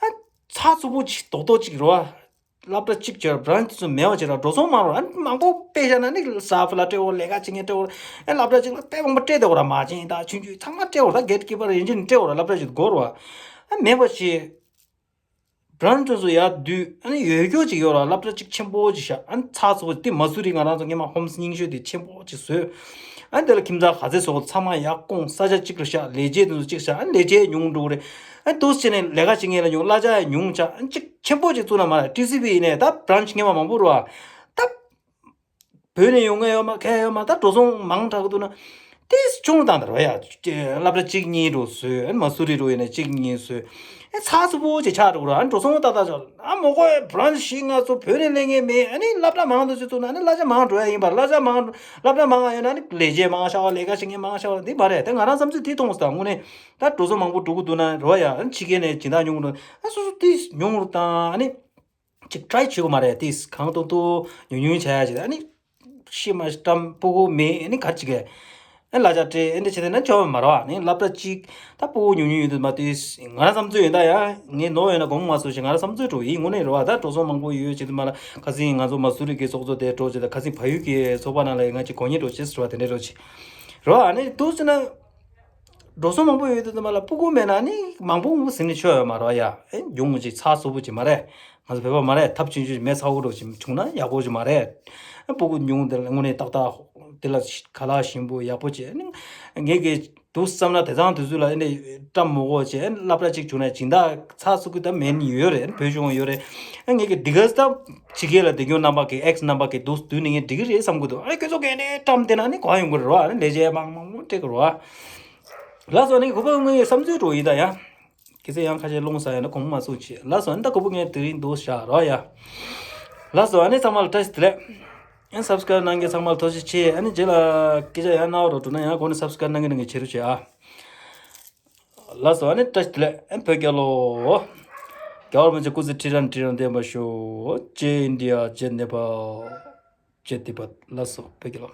ཨ་ཚགས་ཚུད་པོ་ཅིག་རྡོག་རྡོག་ཅིག་རེད་བ། སློབ་གྲྭ་གཅིག་བྱས་བྷ་རན་ཆི་ཚོ་མེད་པ་བྱས་ར་འགྲོ་སོང་མང་རུང་། ཨ་མང་པོ་དཔེ་བཞག་ན་ནི་གསར་པ་ལ་སྤྲད་དགོས། ལས་ཀ་བྱེད་མཁན་སྤྲད་དགོས། ཨ་སློབ་གྲྭ་གཅིག་ལ་དཔེ་མང་པོ་སྤྲད་བསྡད་དགོས་ར། མ་བྱན་དང་ཆུང་ཆུང་ཚང་མ་སྤྲད་དགོས་ར། ད་གེ་ཊི་ཀི་པར་ཡིན་གཅིག་ནི་སྤྲད་དགོས་ར། སློབ་གྲྭ་གཅིག་དགོས་ར་བ། ཨ་མེད་པ་བྱས། བྷ་རན་ཆི་ཚོ་ཡར་བསྡུས། ཨ་ནི་ཡོད་རྒྱུ་ཅིག་ཡོད་ར། སློབ་གྲྭ་གཅིག་ཆེན་པོ་ཅིག་བཞག་ཨ་ནི་ཚགས་ཚུད་པོ་དེ་མ་སུ་རི་ང་རང་ཚོ་སྔོན་མ་ཧོམ་སི་རྙིང་ཤོས་དེ་ཆེན་པོ་ཅིག་བཟོས། ཨ་ནི་དེ་ལ་ཁྱིམ་ཚང་ག་ཚད་བཟོ་དགོས་ཚང་མ་ཡར་བསྐོང་། ས་ཆ་གཅིག་ལ་བཞག་ལས་བྱེད་དེ་ཚོ་གཅིག་བཞག་ཨ་ནི་ལས་བྱེད་ཉུང་འགྲོ་གི་རེད། ཨ་ནི་འདུག་སེ་བྱས་ནས་ལས་ཀ་བྱེད་མཁན་ལ་ཉུང་། གླ་ཆ་ཡང་ཉུང་ཆགས། ཨ་ནི་གཅིག་ཆེན་པོ་ཅིག་བཙུགས་ན་མ་རེད། ཊི་སི་ཝི་ཡིན་ནའི་ད་བྷ་རན་ཆི་སྔོན་མ་མང་པོ་རེད་བ། ད་བོད་ནས་ཡོང་མཁན་ཡོད་མ་མཁན་ཡོད་མ། ད་འགྲོ་སོང་མང་དྲགས་ཀྱི་འདུག་ན། ཏིས་ཆུང་རུ་བཏང་དང་རོ་ཡ། སློབ་གྲྭ་གཅིག་གཉིས་རུ་བཟོས། ཨ་ནི་མ་སུ་རི་རུ་ཡིན་ན་གཅིག་གཉིས་བཟོས། ཨ་ཚགས་ཚུད་པོ་ཅིག་ཆགས་འགྲོ་གི་རེད། ཨ་འགྲོ་སོང་ཏག་ཏག་ཆགས། ཨ་མོ་ཀོ་བྷ་རན་ཆི་བཞི་ལྔ་ཚོ་བོད་ནས་སླེབས་མཁན་མེད། ཨ་ནི་སློབ་གྲྭ་མང་དུ་ཅིག་བཙུགས་ན་ཨ་ནི་གླ་ཆ་མང་འགྲོ་ཡ་ཡིན་པ། གླ་ཆ་མང་སློབ་གྲྭ་མང་ང་ཡོད་ན་ཨ་ནི་ལས་བྱེད་མང་ཤ་བ། ལས་ཀ་བྱེད་མཁན་མང་ཤ་བ། འདི་མ་རེད། ད་ང་རང་བསམ་ཚུལ་དེ་མཐོང་སོང་། དངོས་གནས་ད་འགྲོ་སོང་མང་པོ་འགྲོ་གི་འདུག་ན་རོ་ཡ། ཨ་ནི་ཕྱི་རྒྱལ་ནས་སྦྱིན་བདག་ཉུང་རུ། ཨ་སོ་སོ་ཏིས་ཉུང་རུ་བཏང་། ཨ་ནི་ཅིག་ཊ་རའི་བྱེད་དགོས་མ་རེད། ཏིས་གང་ཐུབ་ཐུབ་ཉུང་ཉུང་བྱ་ཡ་བྱེད། ཨ་ནི་ཤི་མ་ཤི་ཏམ་སྤུ་གུ་མེད། ཨ་ནི་ག་རེ་བྱེད་གི། ཨ་གླ་ཆ་སྤྲད། ཨ་འདི་བྱེད་དེ་ན་ཆོག་མ་རེད་བ། ཨ་ནི་སློབ་གྲྭ་གཅིག་ད་སྤུ་གུ་ཉུང་ཉུང་ཡོད་དུས་མ་ཏིས་ང་རང་བསམ་ཚུལ་ཡིན་ད་ཡ། ངས་ནོར་ཡོད་ན་དགོངས་མ་ཚོམས་ཤིག་ང་རང་བསམ་ཚུལ་འགྲོ་ཡིན། དངོས་གནས་རེད་བ། ད་འགྲོ་སོང་མང་པོ་ཡོད་བྱེད་དུས་མ་ལ་ཁ་སང་ང་ཚོ་མ་སུ་རི་གི་ཚོགས་གཙོ་དེ་འགྲོ་བྱེད་དུས་ཁ་སང་བལ་ཡུལ་གི་ཚོགས་པ་ནང་ལ་ང་ཅིག་གོ་ཉེ་འགྲོ་བྱེད་ཟེར་བ་དེ་འདྲས་འགྲོ་བྱེད་རེད་བ། ཨ་ནི་འདུག་ཟེར་ན། འགྲོ་སོང་མང་པོ་ཡོད་དུས་ཙམ་པ་ལ་སྤུ་གུ་མེད་ན་ནི་མང་པོ་མང་པོ་ཟིན་ནས་ཆོག་ཡོད་མ་རེད་བ་ཡ། ཨེ་ཉུང་ངུ་ཅིག་ཚགས་ཚུད་པོ་ཅིག་མ་རེད། ང་ཚོ་བོད་པ་མ་རེད། ཐབས་ཆུང་ཆུང་ཅིག་མེད་ཚ་བོ་འདྲ་ཅིག་བྱུང་ན་ཡག་པོ་ཅིག་མ་རེད། ཨེ་སྤུ་གུ་ཉུང་དེ་ལ་དངོས་གནས་ཏག་ཏག་དེ་ལ་ཁ་ལག་ཞིམ་པོ་ཡག་པོ་བྱས་ནི་ངེད་ཀྱི་འདུག་བསམ་ན་དེ་ཚང་དུས་ཚོད་ལ་ཨེ་ནས་བཀྲམ་མོ་གོ་བྱས། ཨེ་སློབ་གྲྭ་གཅིག་བྱུང་ན་སྦྱིན་བདག་ཚགས་ཚུད་ཀྱི་ད་མེད་ནི་ཡོད་རེད། བོད་གཞུང་ཡོད་རེད། ཨེ་ངེད་ཀྱི་འདི་ག་ད་ཕྱི་རྒྱལ་ལ་བསྡད་མཁན་རྣམ་པ་གི་ཨེག་སི་རྣམ་པ་གི་འདུག་བསྡུས་ནས་ངས་འགྲིག་གི་རེད་བསམ་གི་འདུག་ཨེ་ཁྱོད་ཚོ་ག་ནས་བཀྲམ་བསྡད་ན་ནི་གང་ཡོང་གི་རེད་བ། ཨེ་ལས་བྱེད་མང་མང་མང་སྤྲད་གི་རེད་བ། ལགས་སོ། ཨ་ནི་གོ་བ་དངོས་ཡོད་བསམ་ཚུལ་འགྲོ་ཡིན་ད་ཡ། གལ་སྲིད་ཡང་ཁ་ཤས་སློང་ས་ཡོད་ན་དགོངས་པ་མ་ཚོམས་ཤིག་ལགས་སོ། ཨ་ནི་ད་གོ་བ་ངས་དེ་རིང་འདུག་བཞག་རོགས་ཡ། ལགས་སོ། ཨ་ནི་ཚང་མ་ལ་བཀྲ་ཤིས་བདེ་ལེགས། ཨ་ནི་སབ་སི་ཀ་རབ་གནང་མཁན་ཚང་མ་ལ་ཐུགས་རྗེ་ཆེ། ཨ་ནི་རྗེས་ལ་སྐད་ཆ་ཡང་གནང་བ་འགྲོ་འགྲོ་ན་ཡང་སྒོ་ནས་སབ་སི་ཀ་རབ་གནང་མཁན་གནང་མཁན་བྱེད་རོགས་བྱེད་ཨ། ལགས་སོ། ཨ་ནི་བཀྲ་ཤིས་བདེ་ལེགས། ཨ་ནི་བོད་རྒྱལ་ལོ། རྒྱལ་བ་རིན་པོ་ཆེ་སྐུ་ཚེ་ཁྲི་རབ་ཁྲི་རབ་བརྟན་པར་ཤོག་ཇེ་ཨིན་ཌི་ཡ། ཇེ་ནེ་པཱལ། ཇེ་ཏི་བྷཊ། ལགས་སོ། བོད་རྒྱལ་ལོ།